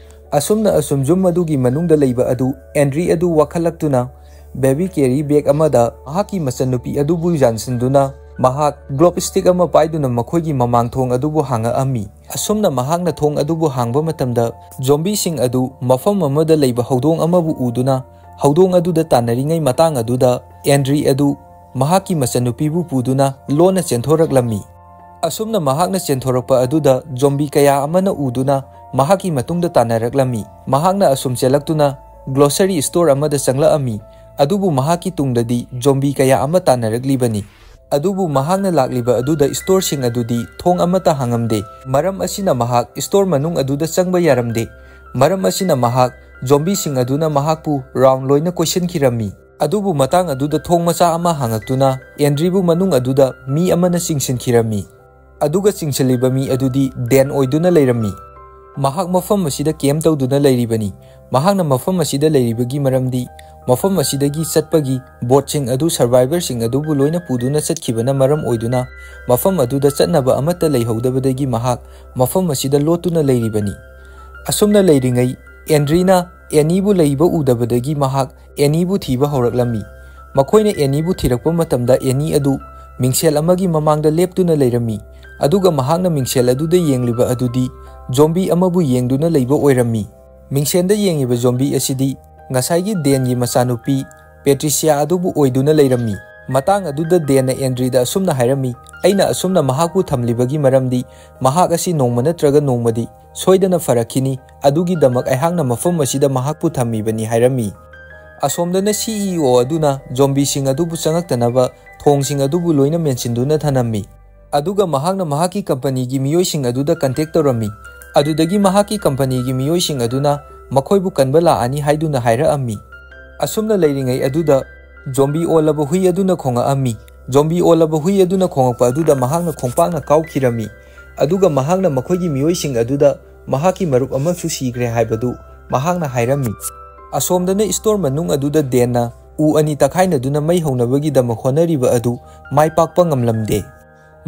ꯑꯁꯨꯝꯅ ꯑꯁꯨꯝ ꯌꯨꯝ ꯑꯗꯨꯒꯤ ꯃꯅꯨꯡꯗ ꯂꯩꯕ ꯑꯗꯨ ꯑꯦꯟꯗ꯭ꯔꯤ ꯑꯗꯨ ꯋꯥꯈꯠꯂꯛꯇꯨꯅ ꯕꯦꯕꯤ ꯀꯦꯔꯤ ꯕꯦꯒ ꯑꯃꯗ ꯃꯍꯥꯛꯀꯤ ꯃꯆꯟꯅꯨꯄꯤ ꯑꯗꯨꯕꯨ ꯌꯥꯟꯁꯤꯟꯗꯨꯅ ꯃꯍꯥꯛ ꯒ꯭ꯂꯣꯞ ꯁ꯭ꯇꯤꯛ ꯑꯃ ꯄꯥꯏꯗꯨꯅ ꯃꯈꯣꯏꯒꯤ ꯃꯃꯥꯡ ꯊꯣꯡ ꯑꯗꯨꯕꯨ ꯍꯥꯡꯉꯛꯑꯝꯃꯤ꯫ ꯑꯁꯨꯝꯅ ꯃꯍꯥꯛꯅ ꯊꯣꯡ ꯑꯗꯨꯕꯨ ꯍꯥꯡꯕ ꯃꯇꯝꯗ ꯖꯣꯝꯕꯤꯁꯤꯡ ꯑꯗꯨ ꯃꯐꯝ ꯑꯃꯗ ꯂꯩꯕ ꯍꯧꯗꯣꯡ ꯑꯃꯕꯨ ꯎꯗꯨꯅ ꯍꯧꯗꯣꯡ ꯑꯗꯨꯗ ꯇꯥꯟꯅꯔꯤꯉꯩ ꯃꯇꯥꯡ ꯑꯗꯨꯗ ꯑꯦꯟꯗ꯭ꯔꯤ ꯑꯗꯨ ꯃꯍꯥꯛꯀꯤ ꯃꯆꯟꯅꯨꯄꯤꯕꯨ ꯄꯨꯗꯨꯅ ꯂꯣꯟꯅ ꯆꯦꯟꯊꯣꯔꯛꯂꯝꯃꯤ꯫ ꯑꯁꯨꯝꯅ ꯃꯍꯥꯛꯅ ꯆꯦꯟꯊꯣꯔꯛꯄ ꯑꯗꯨꯗ ꯖꯣꯝꯕꯤ ꯀꯌꯥ ꯑꯃꯅ ꯎꯗꯨꯅ ꯃꯍꯥꯛꯀꯤ ꯃꯇꯨꯡꯗ ꯇꯥꯟꯅꯔꯛꯂꯝꯃꯤ꯫ ꯃꯍꯥꯛꯅ ꯑꯁꯨꯝ ꯆꯦꯜꯂꯛꯇꯨꯅ ꯒ꯭ꯂꯣꯁꯔꯤ ꯁ꯭ꯇꯣꯔ ꯑꯃꯗ ꯆꯪꯂꯛꯑꯝꯃꯤ, ꯑꯗꯨꯕꯨ ꯃꯍꯥꯛꯀꯤ ꯇꯨꯡꯗꯗꯤ ꯖꯣꯝꯕꯤ ꯀꯌꯥ ꯑꯃ ꯇꯥꯟꯅꯔꯛꯂꯤꯕꯅꯤ꯫ ꯑꯗꯨꯕꯨ ꯃꯍꯥꯛꯅ ꯂꯥꯛꯂꯤꯕ ꯑꯗꯨꯗ ꯁ꯭ꯇꯣꯔꯁꯤꯡ ꯑꯗꯨꯗꯤ ꯊꯣꯡ ꯑꯃꯠꯇ ꯍꯥꯡꯉꯝꯗꯦ꯫ ꯃꯔꯝ ꯑꯁꯤꯅ ꯃꯍꯥꯛ ꯁ꯭ꯇꯣꯔ ꯃꯅꯨꯡ ꯑꯗꯨꯗ ꯆꯪꯕ ꯌꯥꯔꯝꯗꯦ꯫ ꯃꯔꯝ ꯑꯁꯤꯅ ꯃꯍꯥꯛ ꯖꯣꯝꯕꯤꯁꯤꯡ ꯑꯗꯨꯅ ꯃꯍꯥꯛꯄꯨ ꯔꯥꯎꯟ ꯂꯣꯏꯅ ꯀꯣꯏꯁꯤꯟꯈꯤꯔꯝꯃꯤ꯫ ꯑꯗꯨꯕꯨ ꯃꯇꯥꯡ ꯑꯗꯨꯗ ꯊꯣꯡ ꯃꯆꯥ ꯑꯃ ꯍꯥꯡꯉꯛꯇꯨꯅ ꯑꯦꯟꯗ꯭ꯔꯤꯕꯨ ꯃꯅꯨꯡ ꯑꯗꯨꯗ ꯃꯤ ꯑꯃꯅ ꯆꯤꯡꯁꯤꯟꯈꯤꯔꯝꯃꯤ꯫ ꯑꯗꯨꯒ ꯆꯤꯡꯁꯤꯜꯂꯤꯕ ꯃꯤ ꯑꯗꯨꯗꯤ ꯗꯦꯟ ꯑꯣꯏꯗꯨꯅ ꯂꯩꯔꯝꯃꯤ꯫ ꯃꯍꯥꯛ ꯃꯐꯝ ꯑꯁꯤꯗ ꯀꯦꯝ ꯇꯧꯗꯨꯅ ꯂꯩꯔꯤꯕꯅꯤ꯫ ꯃꯍꯥꯛꯅ ꯃꯐꯝ ꯑꯁꯤꯗ ꯂꯩꯔꯤꯕꯒꯤ ꯃꯔꯝꯗꯤ ꯃꯐꯝ ꯑꯁꯤꯗꯒꯤ ꯆꯠꯄꯒꯤ ꯕꯣꯠꯁꯤꯡ ꯑꯗꯨ ꯁꯔꯚꯥꯏꯚꯔꯁꯤꯡ ꯑꯗꯨꯕꯨ ꯂꯣꯏꯅ ꯄꯨꯗꯨꯅ ꯆꯠꯈꯤꯕꯅ ꯃꯔꯝ ꯑꯣꯏꯗꯨꯅ ꯃꯐꯝ ꯑꯗꯨꯗ ꯆꯠꯅꯕ ꯑꯃꯠꯇ ꯂꯩꯍꯧꯗꯕꯗꯒꯤ ꯃꯍꯥꯛ ꯃꯐꯝ ꯑꯁꯤꯗ ꯂꯣꯠꯇꯨꯅ ꯂꯩꯔꯤꯕꯅꯤ꯫ ꯑꯁꯨꯝꯅ ꯂꯩꯔꯤꯉꯩ, ꯑꯦꯟꯗ꯭ꯔꯤꯅ ꯑꯦꯅꯤꯕꯨ ꯂꯩꯕ ꯎꯗꯕꯗꯒꯤ ꯃꯍꯥꯛ ꯑꯦꯅꯤꯕꯨ ꯊꯤꯕ ꯍꯧꯔꯛꯂꯝꯃꯤ꯫ ꯃꯈꯣꯏꯅ ꯑꯦꯅꯤꯕꯨ ꯊꯤꯔꯛꯄ ꯃꯇꯝꯗ ꯑꯦꯅꯤ ꯑꯗꯨ ꯃꯤꯡꯁꯦꯜ ꯑꯃꯒꯤ ꯃꯃꯥꯡꯗ ꯂꯦꯞꯇꯨꯅ ꯂꯩꯔꯝꯃꯤ, ꯑꯗꯨꯒ ꯃꯍꯥꯛꯅ ꯃꯤꯡꯁꯦꯜ ꯑꯗꯨꯗ ꯌꯦꯡꯂꯤꯕ ꯑꯗꯨꯗꯤ ꯖꯣꯝꯕꯤ ꯑꯃꯕꯨ ꯌꯦꯡꯗꯨꯅ ꯂꯩꯕ ꯑꯣꯏꯔꯝꯃꯤ꯫ ꯃꯤꯡꯁꯦꯜꯗ ꯌꯦꯡꯉꯤꯕ ꯖꯣꯝꯕꯤ ꯑꯁꯤꯗꯤ ꯉꯁꯥꯏꯒꯤ ꯗꯦꯟꯒꯤ ꯃꯆꯥꯅꯨꯄꯤ ꯄꯦꯇ꯭ꯔꯤꯁꯤꯌꯥ ꯑꯗꯨꯕꯨ ꯑꯣꯏꯗꯨꯅ ꯂꯩꯔꯝꯃꯤ꯫ ꯃꯇꯥꯡ ꯑꯗꯨꯗ ꯗꯦꯟꯅ ꯑꯦꯟꯗ꯭ꯔꯤꯗ ꯑꯁꯨꯝꯅ ꯍꯥꯏꯔꯝꯃꯤ, "ꯑꯩꯅ ꯑꯁꯨꯝꯅ ꯃꯍꯥꯛꯄꯨ ꯊꯝꯂꯤꯕꯒꯤ ꯃꯔꯝꯗꯤ ꯃꯍꯥꯛ ꯑꯁꯤ ꯅꯣꯡꯃ ꯅꯠꯇ꯭ꯔꯒ ꯅꯣꯡꯃꯗꯤ ꯁꯣꯏꯗꯅ ꯐꯔꯛꯈꯤꯅꯤ, ꯑꯗꯨꯒꯤꯗꯃꯛ ꯑꯩꯍꯥꯛꯅ ꯃꯐꯝ ꯑꯁꯤꯗ ꯃꯍꯥꯛꯄꯨ ꯊꯝꯃꯤꯕꯅꯤ" ꯍꯥꯏꯔꯝꯃꯤ꯫ ꯑꯁꯣꯝꯗꯅ ꯁꯤ ꯏ ꯑꯣ ꯑꯗꯨꯅ ꯖꯣꯝꯕꯤꯁꯤꯡ ꯑꯗꯨꯕꯨ ꯆꯪꯉꯛꯇꯅꯕ ꯊꯣꯡꯁꯤꯡ ꯑꯗꯨꯕꯨ ꯂꯣꯏꯅ ꯃꯦꯟꯁꯤꯟꯗꯨꯅ ꯊꯅꯝꯃꯤ꯫ ꯑꯗꯨꯒ ꯃꯍꯥꯛꯅ ꯃꯍꯥꯛꯀꯤ ꯀꯝꯄꯅꯤꯒꯤ ꯃꯤꯑꯣꯏꯁꯤꯡ ꯑꯗꯨꯗ ꯀꯟꯇꯦꯛ ꯇꯧꯔꯝꯃꯤ꯫ ꯑꯗꯨꯗꯒꯤ ꯃꯍꯥꯛꯀꯤ ꯀꯝꯄꯅꯤꯒꯤ ꯃꯤꯑꯣꯏꯁꯤꯡ ꯑꯗꯨꯅ ꯃꯈꯣꯏꯕꯨ ꯀꯟꯕ ꯂꯥꯛꯑꯅꯤ ꯍꯥꯏꯗꯨꯅ ꯍꯥꯏꯔꯛꯑꯝꯃꯤ꯫ ꯑꯁꯨꯝꯅ ꯂꯩꯔꯤꯉꯩ ꯑꯗꯨꯗ ꯖꯣꯝꯕꯤ ꯑꯣꯜꯂꯕ ꯍꯨꯏ ꯑꯗꯨꯅ ꯈꯣꯡꯉꯛꯑꯝꯃꯤ꯫ ꯖꯣꯝꯕꯤ ꯑꯣꯜꯂꯕ ꯍꯨꯏ ꯑꯗꯨꯅ ꯈꯣꯡꯉꯛꯄ ꯑꯗꯨꯗ ꯃꯍꯥꯛꯅ ꯈꯣꯡꯄꯥꯛꯅ ꯀꯥꯎꯈꯤꯔꯝꯃꯤ꯫ ꯑꯗꯨꯒ ꯃꯍꯥꯛꯅ ꯃꯈꯣꯏꯒꯤ ꯃꯤꯑꯣꯏꯁꯤꯡ ꯑꯗꯨꯗ ꯃꯍꯥꯛꯀꯤ ꯃꯔꯨꯞ ꯑꯃꯁꯨ ꯁꯤꯈ꯭ꯔꯦ ꯍꯥꯏꯕꯗꯨ ꯃꯍꯥꯛꯅ ꯍꯥꯏꯔꯝꯃꯤ꯫ ꯑꯁꯣꯝꯗꯅ ꯏꯁꯇꯣꯔ ꯃꯅꯨꯡ ꯑꯗꯨꯗ ꯗꯦꯟꯅ ꯎ ꯑꯅꯤ ꯇꯛꯈꯥꯏꯅꯗꯨꯅ ꯃꯩ ꯍꯧꯅꯕꯒꯤꯗꯃꯛ ꯍꯣꯠꯅꯔꯤꯕ ꯑꯗꯨ ꯃꯥꯏ ꯄꯥꯛꯄ ꯉꯝꯂꯝꯗꯦ꯫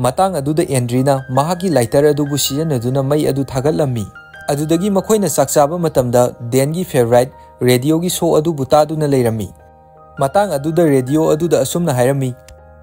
ꯃꯇꯥꯡ ꯑꯗꯨꯗ ꯑꯦꯟꯗ꯭ꯔꯤꯅ ꯃꯍꯥꯛꯀꯤ ꯂꯥꯏꯇꯔ ꯑꯗꯨꯕꯨ ꯁꯤꯖꯤꯟꯅꯗꯨꯅ ꯃꯩ ꯑꯗꯨ ꯊꯥꯒꯠꯂꯝꯃꯤ꯫ ꯑꯗꯨꯗꯒꯤ ꯃꯈꯣꯏꯅ ꯆꯥꯛ ꯆꯥꯕ ꯃꯇꯝꯗ ꯗꯦꯟꯒꯤ ꯐꯦꯚꯔꯥꯏꯠ ꯔꯦꯗꯤꯑꯣꯒꯤ ꯁꯣ ꯑꯗꯨꯕꯨ ꯇꯥꯗꯨꯅ ꯂꯩꯔꯝꯃꯤ꯫ ꯃꯇꯥꯡ ꯑꯗꯨꯗ ꯔꯦꯗꯤꯑꯣ ꯑꯗꯨꯗ ꯑꯁꯨꯝꯅ ꯍꯥꯏꯔꯝꯃꯤ,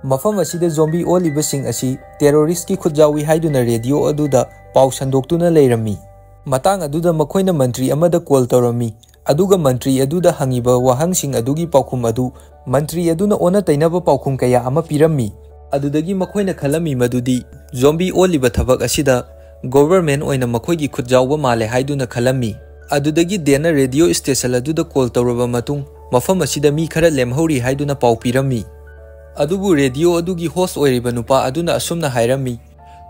"ꯃꯐꯝ ꯑꯁꯤꯗ ꯖꯣꯝꯕꯤ ꯑꯣꯜꯂꯤꯕꯁꯤꯡ ꯑꯁꯤ ꯇꯦꯔꯣꯔꯤꯁ꯭ꯠꯀꯤ ꯈꯨꯠ ꯌꯥꯎꯏ" ꯍꯥꯏꯗꯨꯅ ꯔꯦꯗꯤꯑꯣ ꯑꯗꯨꯗ ꯄꯥꯎ ꯁꯟꯗꯣꯛꯇꯨꯅ ꯂꯩꯔꯝꯃꯤ꯫ ꯃꯇꯥꯡ ꯑꯗꯨꯗ ꯃꯈꯣꯏꯅ ꯃꯟꯇ꯭ꯔꯤ ꯑꯃꯗ ꯀꯣꯜ ꯇꯧꯔꯝꯃꯤ, ꯑꯗꯨꯒ ꯃꯟꯇ꯭ꯔꯤ ꯑꯗꯨꯗ ꯍꯪꯉꯤꯕ ꯋꯥꯍꯪꯁꯤꯡ ꯑꯗꯨꯒꯤ ꯄꯥꯎꯈꯨꯝ ꯑꯗꯨ ꯃꯟꯇ꯭ꯔꯤ ꯑꯗꯨꯅ ꯑꯣꯟꯅ ꯇꯩꯅꯕ ꯄꯥꯎꯈꯨꯝ ꯀꯌꯥ ꯑꯃ ꯄꯤꯔꯝꯃꯤ꯫ ꯑꯗꯨꯗꯒꯤ ꯃꯈꯣꯏꯅ ꯈꯜꯂꯝꯃꯤ ꯃꯗꯨꯗꯤ ꯖꯣꯝꯕꯤ ꯑꯣꯜꯂꯤꯕ ꯊꯕꯛ ꯑꯁꯤꯗ ꯒꯣꯚꯔꯟꯃꯦꯟꯠ ꯑꯣꯏꯅ ꯃꯈꯣꯏꯒꯤ ꯈꯨꯠ ꯌꯥꯎꯕ ꯃꯥꯜꯂꯦ ꯍꯥꯏꯗꯨꯅ ꯈꯜꯂꯝꯃꯤ꯫ ꯑꯗꯨꯗꯒꯤ ꯗꯦꯟꯅ ꯔꯦꯗꯤꯑꯣ ꯁ꯭ꯇꯦꯁꯟ ꯑꯗꯨꯗ ꯀꯣꯜ ꯇꯧꯔꯕ ꯃꯇꯨꯡ ꯃꯐꯝ ꯑꯁꯤꯗ ꯃꯤ ꯈꯔ ꯂꯦꯝꯍꯧꯔꯤ ꯍꯥꯏꯗꯨꯅ ꯄꯥꯎ ꯄꯤꯔꯝꯃꯤ꯫ ꯑꯗꯨꯕꯨ ꯔꯦꯗꯤꯑꯣ ꯑꯗꯨꯒꯤ ꯍꯣꯁ ꯑꯣꯏꯔꯤꯕ ꯅꯨꯄꯥ ꯑꯗꯨꯅ ꯑꯁꯨꯝꯅ ꯍꯥꯏꯔꯝꯃꯤ,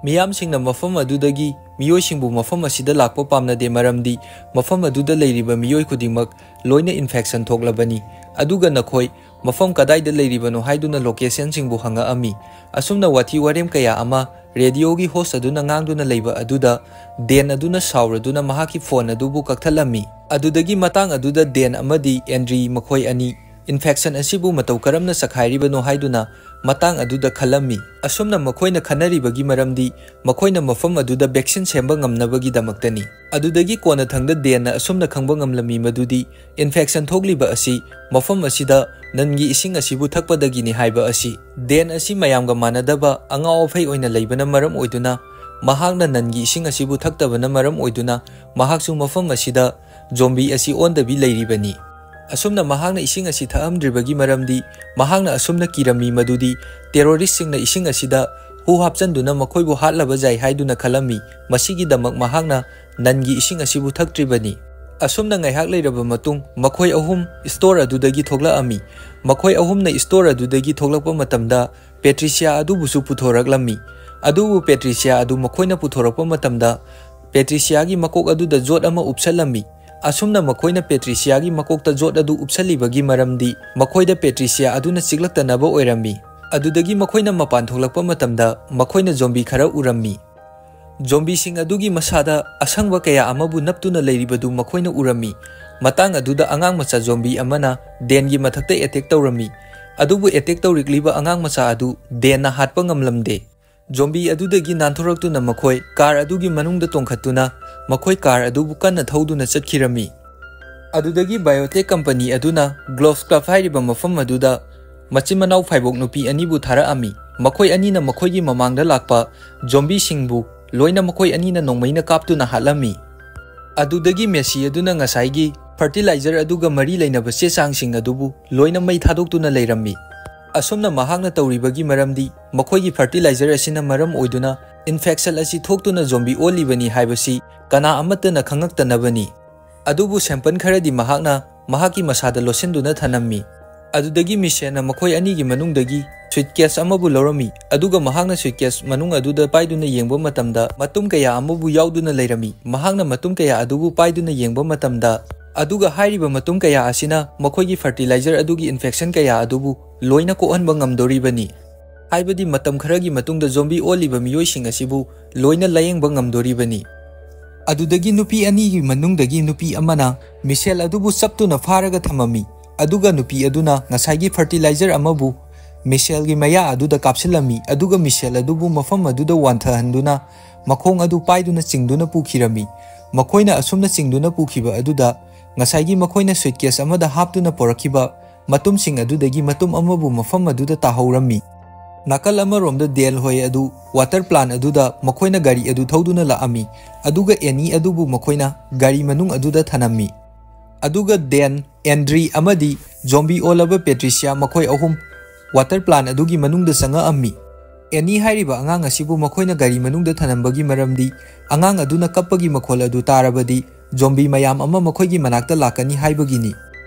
"ꯃꯤꯌꯥꯝꯁꯤꯡꯅ ꯃꯐꯝ ꯑꯗꯨꯗꯒꯤ ꯃꯤꯑꯣꯏꯁꯤꯡꯕꯨ ꯃꯐꯝ ꯑꯁꯤꯗ ꯂꯥꯛꯄ ꯄꯥꯝꯅꯗꯦ, ꯃꯔꯝꯗꯤ ꯃꯐꯝ ꯑꯗꯨꯗ ꯂꯩꯔꯤꯕ ꯃꯤꯑꯣꯏ ꯈꯨꯗꯤꯡꯃꯛ ꯂꯣꯏꯅ ꯏꯟꯐꯦꯛꯁꯟ ꯊꯣꯛꯂꯕꯅꯤ꯫ ꯑꯗꯨꯒ ꯅꯈꯣꯏ ꯃꯐꯝ ꯀꯗꯥꯏꯗ ꯂꯩꯔꯤꯕꯅꯣ?" ꯍꯥꯏꯗꯨꯅ ꯂꯣꯀꯦꯁꯟꯁꯤꯡꯕꯨ ꯍꯪꯉꯛꯑꯝꯃꯤ꯫ ꯑꯁꯨꯝꯅ ꯋꯥꯊꯤ ꯋꯥꯔꯦꯝ ꯀꯌꯥ ꯑꯃ ꯔꯦꯗꯤꯑꯣꯒꯤ ꯍꯣꯁ ꯑꯗꯨꯅ ꯉꯥꯡꯗꯨꯅ ꯂꯩꯕ ꯑꯗꯨꯗ ꯗꯦꯟ ꯑꯗꯨꯅ ꯁꯥꯎꯔꯗꯨꯅ ꯃꯍꯥꯛꯀꯤ ꯐꯣꯟ ꯑꯗꯨꯕꯨ ꯀꯛꯊꯠꯂꯝꯃꯤ꯫ ꯑꯗꯨꯗꯒꯤ ꯃꯇꯥꯡ ꯑꯗꯨꯗ ꯗꯦꯟ ꯑꯃꯗꯤ ꯑꯦꯟꯗ꯭ꯔꯤ ꯃꯈꯣꯏ ꯑꯅꯤ ꯏꯟꯐꯦꯛꯁꯟ ꯑꯁꯤꯕꯨ ꯃꯇꯧ ꯀꯔꯝꯅ ꯆꯈꯥꯏꯔꯤꯕꯅꯣ ꯍꯥꯏꯗꯨꯅ ꯃꯇꯥꯡ ꯑꯗꯨꯗ ꯈꯜꯂꯝꯃꯤ꯫ ꯑꯁꯨꯝꯅ ꯃꯈꯣꯏꯅ ꯈꯟꯅꯔꯤꯕꯒꯤ ꯃꯔꯝꯗꯤ ꯃꯈꯣꯏꯅ ꯃꯐꯝ ꯑꯗꯨꯗ ꯚꯦꯛꯁꯤꯟ ꯁꯦꯝꯕ ꯉꯝꯅꯕꯒꯤꯗꯃꯛꯇꯅꯤ꯫ ꯑꯗꯨꯗꯒꯤ ꯀꯣꯟꯅꯊꯪꯗ ꯗꯦꯟꯅ ꯑꯁꯨꯝꯅ ꯈꯪꯕ ꯉꯝꯂꯝꯃꯤ ꯃꯗꯨꯗꯤ ꯏꯟꯐꯦꯛꯁꯟ ꯊꯣꯛꯂꯤꯕ ꯑꯁꯤ ꯃꯐꯝ ꯑꯁꯤꯗ ꯅꯟꯒꯤ ꯏꯁꯤꯡ ꯑꯁꯤꯕꯨ ꯊꯛꯄꯗꯒꯤꯅꯤ ꯍꯥꯏꯕ ꯑꯁꯤ꯫ ꯗꯦꯟ ꯑꯁꯤ ꯃꯌꯥꯝꯒ ꯃꯥꯟꯅꯗꯕ ꯑꯉꯥꯎ ꯑꯐꯩ ꯑꯣꯏꯅ ꯂꯩꯕꯅ ꯃꯔꯝ ꯑꯣꯏꯗꯨꯅ ꯃꯍꯥꯛꯅ ꯅꯟꯒꯤ ꯏꯁꯤꯡ ꯑꯁꯤꯕꯨ ꯊꯛꯇꯕꯅ ꯃꯔꯝ ꯑꯣꯏꯗꯨꯅ ꯃꯍꯥꯛꯁꯨ ꯃꯐꯝ ꯑꯁꯤꯗ ꯖꯣꯝꯕꯤ ꯑꯁꯤ ꯑꯣꯟꯗꯕꯤ ꯂꯩꯔꯤꯕꯅꯤ꯫ ꯑꯁꯨꯝꯅ ꯃꯍꯥꯛꯅ ꯏꯁꯤꯡ ꯑꯁꯤ ꯊꯛꯑꯝꯗ꯭ꯔꯤꯕꯒꯤ ꯃꯔꯝꯗꯤ ꯃꯍꯥꯛꯅ ꯑꯁꯨꯝꯅ ꯀꯤꯔꯝꯃꯤ ꯃꯗꯨꯗꯤ ꯇꯦꯔꯣꯔꯤꯁꯁꯤꯡꯅ ꯏꯁꯤꯡ ꯑꯁꯤꯗ ꯍꯨ ꯍꯥꯞꯆꯟꯗꯨꯅ ꯃꯈꯣꯏꯕꯨ ꯍꯥꯠꯂꯕ ꯌꯥꯏ ꯍꯥꯏꯗꯨꯅ ꯈꯜꯂꯝꯃꯤ꯫ ꯃꯁꯤꯒꯤꯗꯃꯛ ꯃꯍꯥꯛꯅ ꯅꯟꯒꯤ ꯏꯁꯤꯡ ꯑꯁꯤꯕꯨ ꯊꯛꯇ꯭ꯔꯤꯕꯅꯤ꯫ ꯑꯁꯨꯝꯅ ꯉꯥꯏꯍꯥꯛ ꯂꯩꯔꯕ ꯃꯇꯨꯡ ꯃꯈꯣꯏ ꯑꯍꯨꯝ ꯁ꯭ꯇꯣꯔ ꯑꯗꯨꯗꯒꯤ ꯊꯣꯛꯂꯛꯑꯝꯃꯤ꯫ ꯃꯈꯣꯏ ꯑꯍꯨꯝꯅ ꯁ꯭ꯇꯣꯔ ꯑꯗꯨꯗꯒꯤ ꯊꯣꯛꯂꯛꯄ ꯃꯇꯝꯗ ꯄꯦꯇ꯭ꯔꯤꯁꯤꯌꯥ ꯑꯗꯨꯕꯨꯁꯨ ꯄꯨꯊꯣꯔꯛꯂꯝꯃꯤ꯫ ꯑꯗꯨꯕꯨ ꯄꯦꯇ꯭ꯔꯤꯁꯤꯌꯥ ꯑꯗꯨ ꯃꯈꯣꯏꯅ ꯄꯨꯊꯣꯔꯛꯄ ꯃꯇꯝꯗ ꯄꯦꯇ꯭ꯔꯤꯁꯤꯌꯥꯒꯤ ꯃꯀꯣꯛ ꯑꯗꯨꯗ ꯖꯣꯠ ꯑꯃ ꯎꯞꯁꯜꯂꯝꯃꯤ꯫ ꯑꯁꯨꯝꯅ ꯃꯈꯣꯏꯅ ꯄꯦꯇ꯭ꯔꯤꯁꯤꯌꯥꯒꯤ ꯃꯀꯣꯛꯇ ꯖꯣꯠ ꯑꯗꯨ ꯎꯞꯁꯜꯂꯤꯕꯒꯤ ꯃꯔꯝꯗꯤ ꯃꯈꯣꯏꯗ ꯄꯦꯇ꯭ꯔꯤꯁꯤꯌꯥ ꯑꯗꯨꯅ ꯆꯤꯛꯂꯛꯇꯅꯕ ꯑꯣꯏꯔꯝꯃꯤ꯫ ꯑꯗꯨꯗꯒꯤ ꯃꯈꯣꯏꯅ ꯃꯄꯥꯟ ꯊꯣꯛꯂꯛꯄ ꯃꯇꯝꯗ ꯃꯈꯣꯏꯅ ꯖꯣꯝꯕꯤ ꯈꯔ ꯎꯔꯝꯃꯤ꯫ ꯖꯣꯝꯕꯤꯁꯤꯡ ꯑꯗꯨꯒꯤ ꯃꯁꯥꯗ ꯑꯁꯪꯕ ꯀꯌꯥ ꯑꯃꯕꯨ ꯅꯞꯇꯨꯅ ꯂꯩꯔꯤꯕꯗꯨ ꯃꯈꯣꯏꯅ ꯎꯔꯝꯃꯤ꯫ ꯃꯇꯥꯡ ꯑꯗꯨꯗ ꯑꯉꯥꯡ ꯃꯆꯥ ꯖꯣꯝꯕꯤ ꯑꯃꯅ ꯗꯦꯟꯒꯤ ꯃꯊꯛꯇ ꯑꯦꯇꯦꯛ ꯇꯧꯔꯝꯃꯤ꯫ ꯑꯗꯨꯕꯨ ꯑꯦꯇꯦꯛ ꯇꯧꯔꯤꯛꯂꯤꯕ ꯑꯉꯥꯡ ꯃꯆꯥ ꯑꯗꯨ ꯗꯦꯟꯅ ꯍꯥꯠꯄ ꯉꯝꯂꯝꯗꯦ꯫ ꯖꯣꯝꯕꯤ ꯑꯗꯨꯗꯒꯤ ꯅꯥꯟꯊꯣꯔꯛꯇꯨꯅ ꯃꯈꯣꯏ ꯀꯥꯔ ꯑꯗꯨꯒꯤ ꯃꯅꯨꯡꯗ ꯇꯣꯡꯈꯠꯇꯨꯅ ꯃꯈꯣꯏ ꯀꯥꯔ ꯑꯗꯨꯕꯨ ꯀꯟꯅ ꯊꯧꯗꯨꯅ ꯆꯠꯈꯤꯔꯝꯃꯤ꯫ ꯑꯗꯨꯗꯒꯤ ꯕꯥꯏꯑꯣꯇꯦꯛ ꯀꯝꯄꯅꯤ ꯑꯗꯨꯅ ꯒ꯭ꯂꯣꯕꯁ ꯀ꯭ꯂꯕ ꯍꯥꯏꯔꯤꯕ ꯃꯐꯝ ꯑꯗꯨꯗ ꯃꯆꯤꯟ ꯃꯅꯥꯎ ꯐꯥꯏꯕꯣꯛ ꯅꯨꯄꯤ ꯑꯅꯤꯕꯨ ꯊꯥꯔꯛꯑꯝꯃꯤ꯫ ꯃꯈꯣꯏ ꯑꯅꯤꯅ ꯃꯈꯣꯏꯒꯤ ꯃꯃꯥꯡꯗ ꯂꯥꯛꯄ ꯖꯣꯝꯕꯤꯁꯤꯡꯕꯨ ꯂꯣꯏꯅ ꯃꯈꯣꯏ ꯑꯅꯤꯅ ꯅꯣꯡꯃꯩꯅ ꯀꯥꯞꯇꯨꯅ ꯍꯥꯠꯂꯝꯃꯤ꯫ ꯑꯗꯨꯗꯒꯤ ꯃꯦꯁꯤ ꯑꯗꯨꯅ ꯉꯁꯥꯏꯒꯤ ꯐꯔꯇꯤꯂꯥꯏꯖꯔ ꯑꯗꯨꯒ ꯃꯔꯤ ꯂꯩꯅꯕ ꯆꯦ ꯆꯥꯡꯁꯤꯡ ꯑꯗꯨꯕꯨ ꯂꯣꯏꯅ ꯃꯩ ꯊꯥꯗꯣꯛꯇꯨꯅ ꯂꯩꯔꯝꯃꯤ꯫ ꯑꯁꯨꯝꯅ ꯃꯍꯥꯛꯅ ꯇꯧꯔꯤꯕꯒꯤ ꯃꯔꯝꯗꯤ ꯃꯈꯣꯏꯒꯤ ꯐꯔꯇꯤꯂꯥꯏꯖꯔ ꯑꯁꯤꯅ ꯃꯔꯝ ꯑꯣꯏꯗꯨꯅ ꯏꯟꯐꯦꯛꯁꯟ ꯑꯁꯤ ꯊꯣꯛꯇꯨꯅ ꯖꯣꯝꯕꯤ ꯑꯣꯜꯂꯤꯕꯅꯤ ꯍꯥꯏꯕꯁꯤ ꯀꯅꯥ ꯑꯃꯠꯇꯅ ꯈꯪꯉꯛꯇꯅꯕꯅꯤ꯫ ꯑꯗꯨꯕꯨ ꯁꯦꯝꯄꯜ ꯈꯔꯗꯤ ꯃꯍꯥꯛꯅ ꯃꯍꯥꯛꯀꯤ ꯃꯁꯥꯗ ꯂꯣꯠꯁꯤꯟꯗꯨꯅ ꯊꯅꯝꯃꯤ꯫ ꯑꯗꯨꯗꯒꯤ ꯃꯤꯁꯦꯟꯅ ꯃꯈꯣꯏ ꯑꯅꯤꯒꯤ ꯃꯅꯨꯡꯗꯒꯤ ꯁꯨꯏꯠꯀꯦꯁ ꯑꯃꯕꯨ ꯂꯧꯔꯝꯃꯤ, ꯑꯗꯨꯒ ꯃꯍꯥꯛꯅ ꯁꯨꯏꯠꯀꯦꯁ ꯃꯅꯨꯡ ꯑꯗꯨꯗ ꯄꯥꯏꯗꯨꯅ ꯌꯦꯡꯕ ꯃꯇꯝꯗ ꯃꯇꯨꯝ ꯀꯌꯥ ꯑꯃꯕꯨ ꯌꯥꯎꯗꯨꯅ ꯂꯩꯔꯝꯃꯤ꯫ ꯃꯍꯥꯛꯅ ꯃꯇꯨꯝ ꯀꯌꯥ ꯑꯗꯨꯕꯨ ꯄꯥꯏꯗꯨꯅ ꯌꯦꯡꯕ ꯃꯇꯝꯗ, ꯑꯗꯨꯒ ꯍꯥꯏꯔꯤꯕ ꯃꯇꯨꯝ ꯀꯌꯥ ꯑꯁꯤꯅ ꯃꯈꯣꯏꯒꯤ ꯐꯔꯇꯤꯂꯥꯏꯖꯔ ꯑꯗꯨꯒꯤ ꯏꯟꯐꯦꯛꯁꯟ ꯀꯌꯥ ꯑꯗꯨꯕꯨ ꯂꯣꯏꯅ ꯀꯣꯛꯍꯟꯕ ꯉꯝꯗꯣꯔꯤꯕꯅꯤ꯫ ꯍꯥꯏꯕꯗꯤ ꯃꯇꯝ ꯈꯔꯒꯤ ꯃꯇꯨꯡꯗ ꯖꯣꯝꯕꯤ ꯑꯣꯜꯂꯤꯕ ꯃꯤꯑꯣꯏꯁꯤꯡ ꯑꯁꯤꯕꯨ ꯂꯣꯏꯅ ꯂꯥꯌꯦꯡꯕ ꯉꯝꯗꯣꯔꯤꯕꯅꯤ꯫ ꯑꯗꯨꯗꯒꯤ ꯅꯨꯄꯤ ꯑꯅꯤꯒꯤ ꯃꯅꯨꯡꯗꯒꯤ ꯅꯨꯄꯤ ꯑꯃꯅ ꯃꯤꯁꯦꯜ ꯑꯗꯨꯕꯨ ꯆꯞꯇꯨꯅ ꯐꯥꯔꯒ ꯊꯝꯃꯝꯃꯤ, ꯑꯗꯨꯒ ꯅꯨꯄꯤ ꯑꯗꯨꯅ ꯉꯁꯥꯏꯒꯤ ꯐꯔꯇꯤꯂꯥꯏꯖꯔ ꯑꯃꯕꯨ ꯃꯤꯁꯦꯜꯒꯤ ꯃꯌꯥ ꯑꯗꯨꯗ ꯀꯥꯞꯁꯤꯜꯂꯝꯃꯤ, ꯑꯗꯨꯒ ꯃꯤꯁꯦꯜ ꯑꯗꯨꯕꯨ ꯃꯐꯝ ꯑꯗꯨꯗ ꯋꯥꯟꯊꯍꯟꯗꯨꯅ ꯃꯈꯣꯡ ꯑꯗꯨ ꯄꯥꯏꯗꯨꯅ ꯆꯤꯡꯗꯨꯅ ꯄꯨꯈꯤꯔꯝꯃꯤ꯫ ꯃꯈꯣꯏꯅ ꯑꯁꯨꯝꯅ ꯆꯤꯡꯗꯨꯅ ꯄꯨꯈꯤꯕ ꯑꯗꯨꯗ ꯉꯁꯥꯏꯒꯤ ꯃꯈꯣꯏꯅ ꯁꯨꯏꯠꯀꯦꯁ ꯑꯃꯗ ꯍꯥꯞꯇꯨꯅ ꯄꯨꯔꯛꯈꯤꯕ ꯃꯇꯨꯝꯁꯤꯡ ꯑꯗꯨꯗꯒꯤ ꯃꯇꯨꯝ ꯑꯃꯕꯨ ꯃꯐꯝ ꯑꯗꯨꯗ ꯇꯥꯍꯧꯔꯝꯃꯤ꯫ ꯅꯥꯀꯜ ꯑꯃꯔꯣꯝꯗ ꯗꯦꯜ ꯍꯣꯏ ꯑꯗꯨ ꯋꯥꯇꯔ ꯄ꯭ꯂꯥꯟ ꯑꯗꯨꯗ ꯃꯈꯣꯏꯅ ꯒꯥꯔꯤ ꯑꯗꯨ ꯊꯧꯗꯨꯅ ꯂꯥꯛꯑꯝꯃꯤ, ꯑꯗꯨꯒ ꯑꯦꯅꯤ ꯑꯗꯨꯕꯨ ꯃꯈꯣꯏꯅ ꯒꯥꯔꯤ ꯃꯅꯨꯡ ꯑꯗꯨꯗ ꯊꯅꯝꯃꯤ꯫ ꯑꯗꯨꯒ ꯗꯦꯟ, ꯑꯦꯟꯗ꯭ꯔꯤ ꯑꯃꯗꯤ ꯖꯣꯝꯕꯤ ꯑꯣꯜꯂꯕ ꯄꯦꯇ꯭ꯔꯤꯁꯤꯌꯥ, ꯃꯈꯣꯏ ꯑꯍꯨꯝ ꯋꯥꯇꯔ ꯄ꯭ꯂꯥꯟ ꯑꯗꯨꯒꯤ ꯃꯅꯨꯡꯗ ꯆꯪꯉꯛꯑꯝꯃꯤ꯫ ꯑꯦꯅꯤ ꯍꯥꯏꯔꯤꯕ ꯑꯉꯥꯡ ꯑꯁꯤꯕꯨ ꯃꯈꯣꯏꯅ ꯒꯥꯔꯤ ꯃꯅꯨꯡꯗ ꯊꯅꯝꯕꯒꯤ ꯃꯔꯝꯗꯤ ꯑꯉꯥꯡ ꯑꯗꯨꯅ ꯀꯞꯄꯒꯤ ꯃꯈꯣꯜ ꯑꯗꯨ ꯇꯥꯔꯕꯗꯤ ꯖꯣꯝꯕꯤ ꯃꯌꯥꯝ ꯑꯃ ꯃꯈꯣꯏꯒꯤ ꯃꯅꯥꯛꯇ ꯂꯥꯛꯀꯅꯤ ꯍꯥꯏꯕꯒꯤꯅꯤ꯫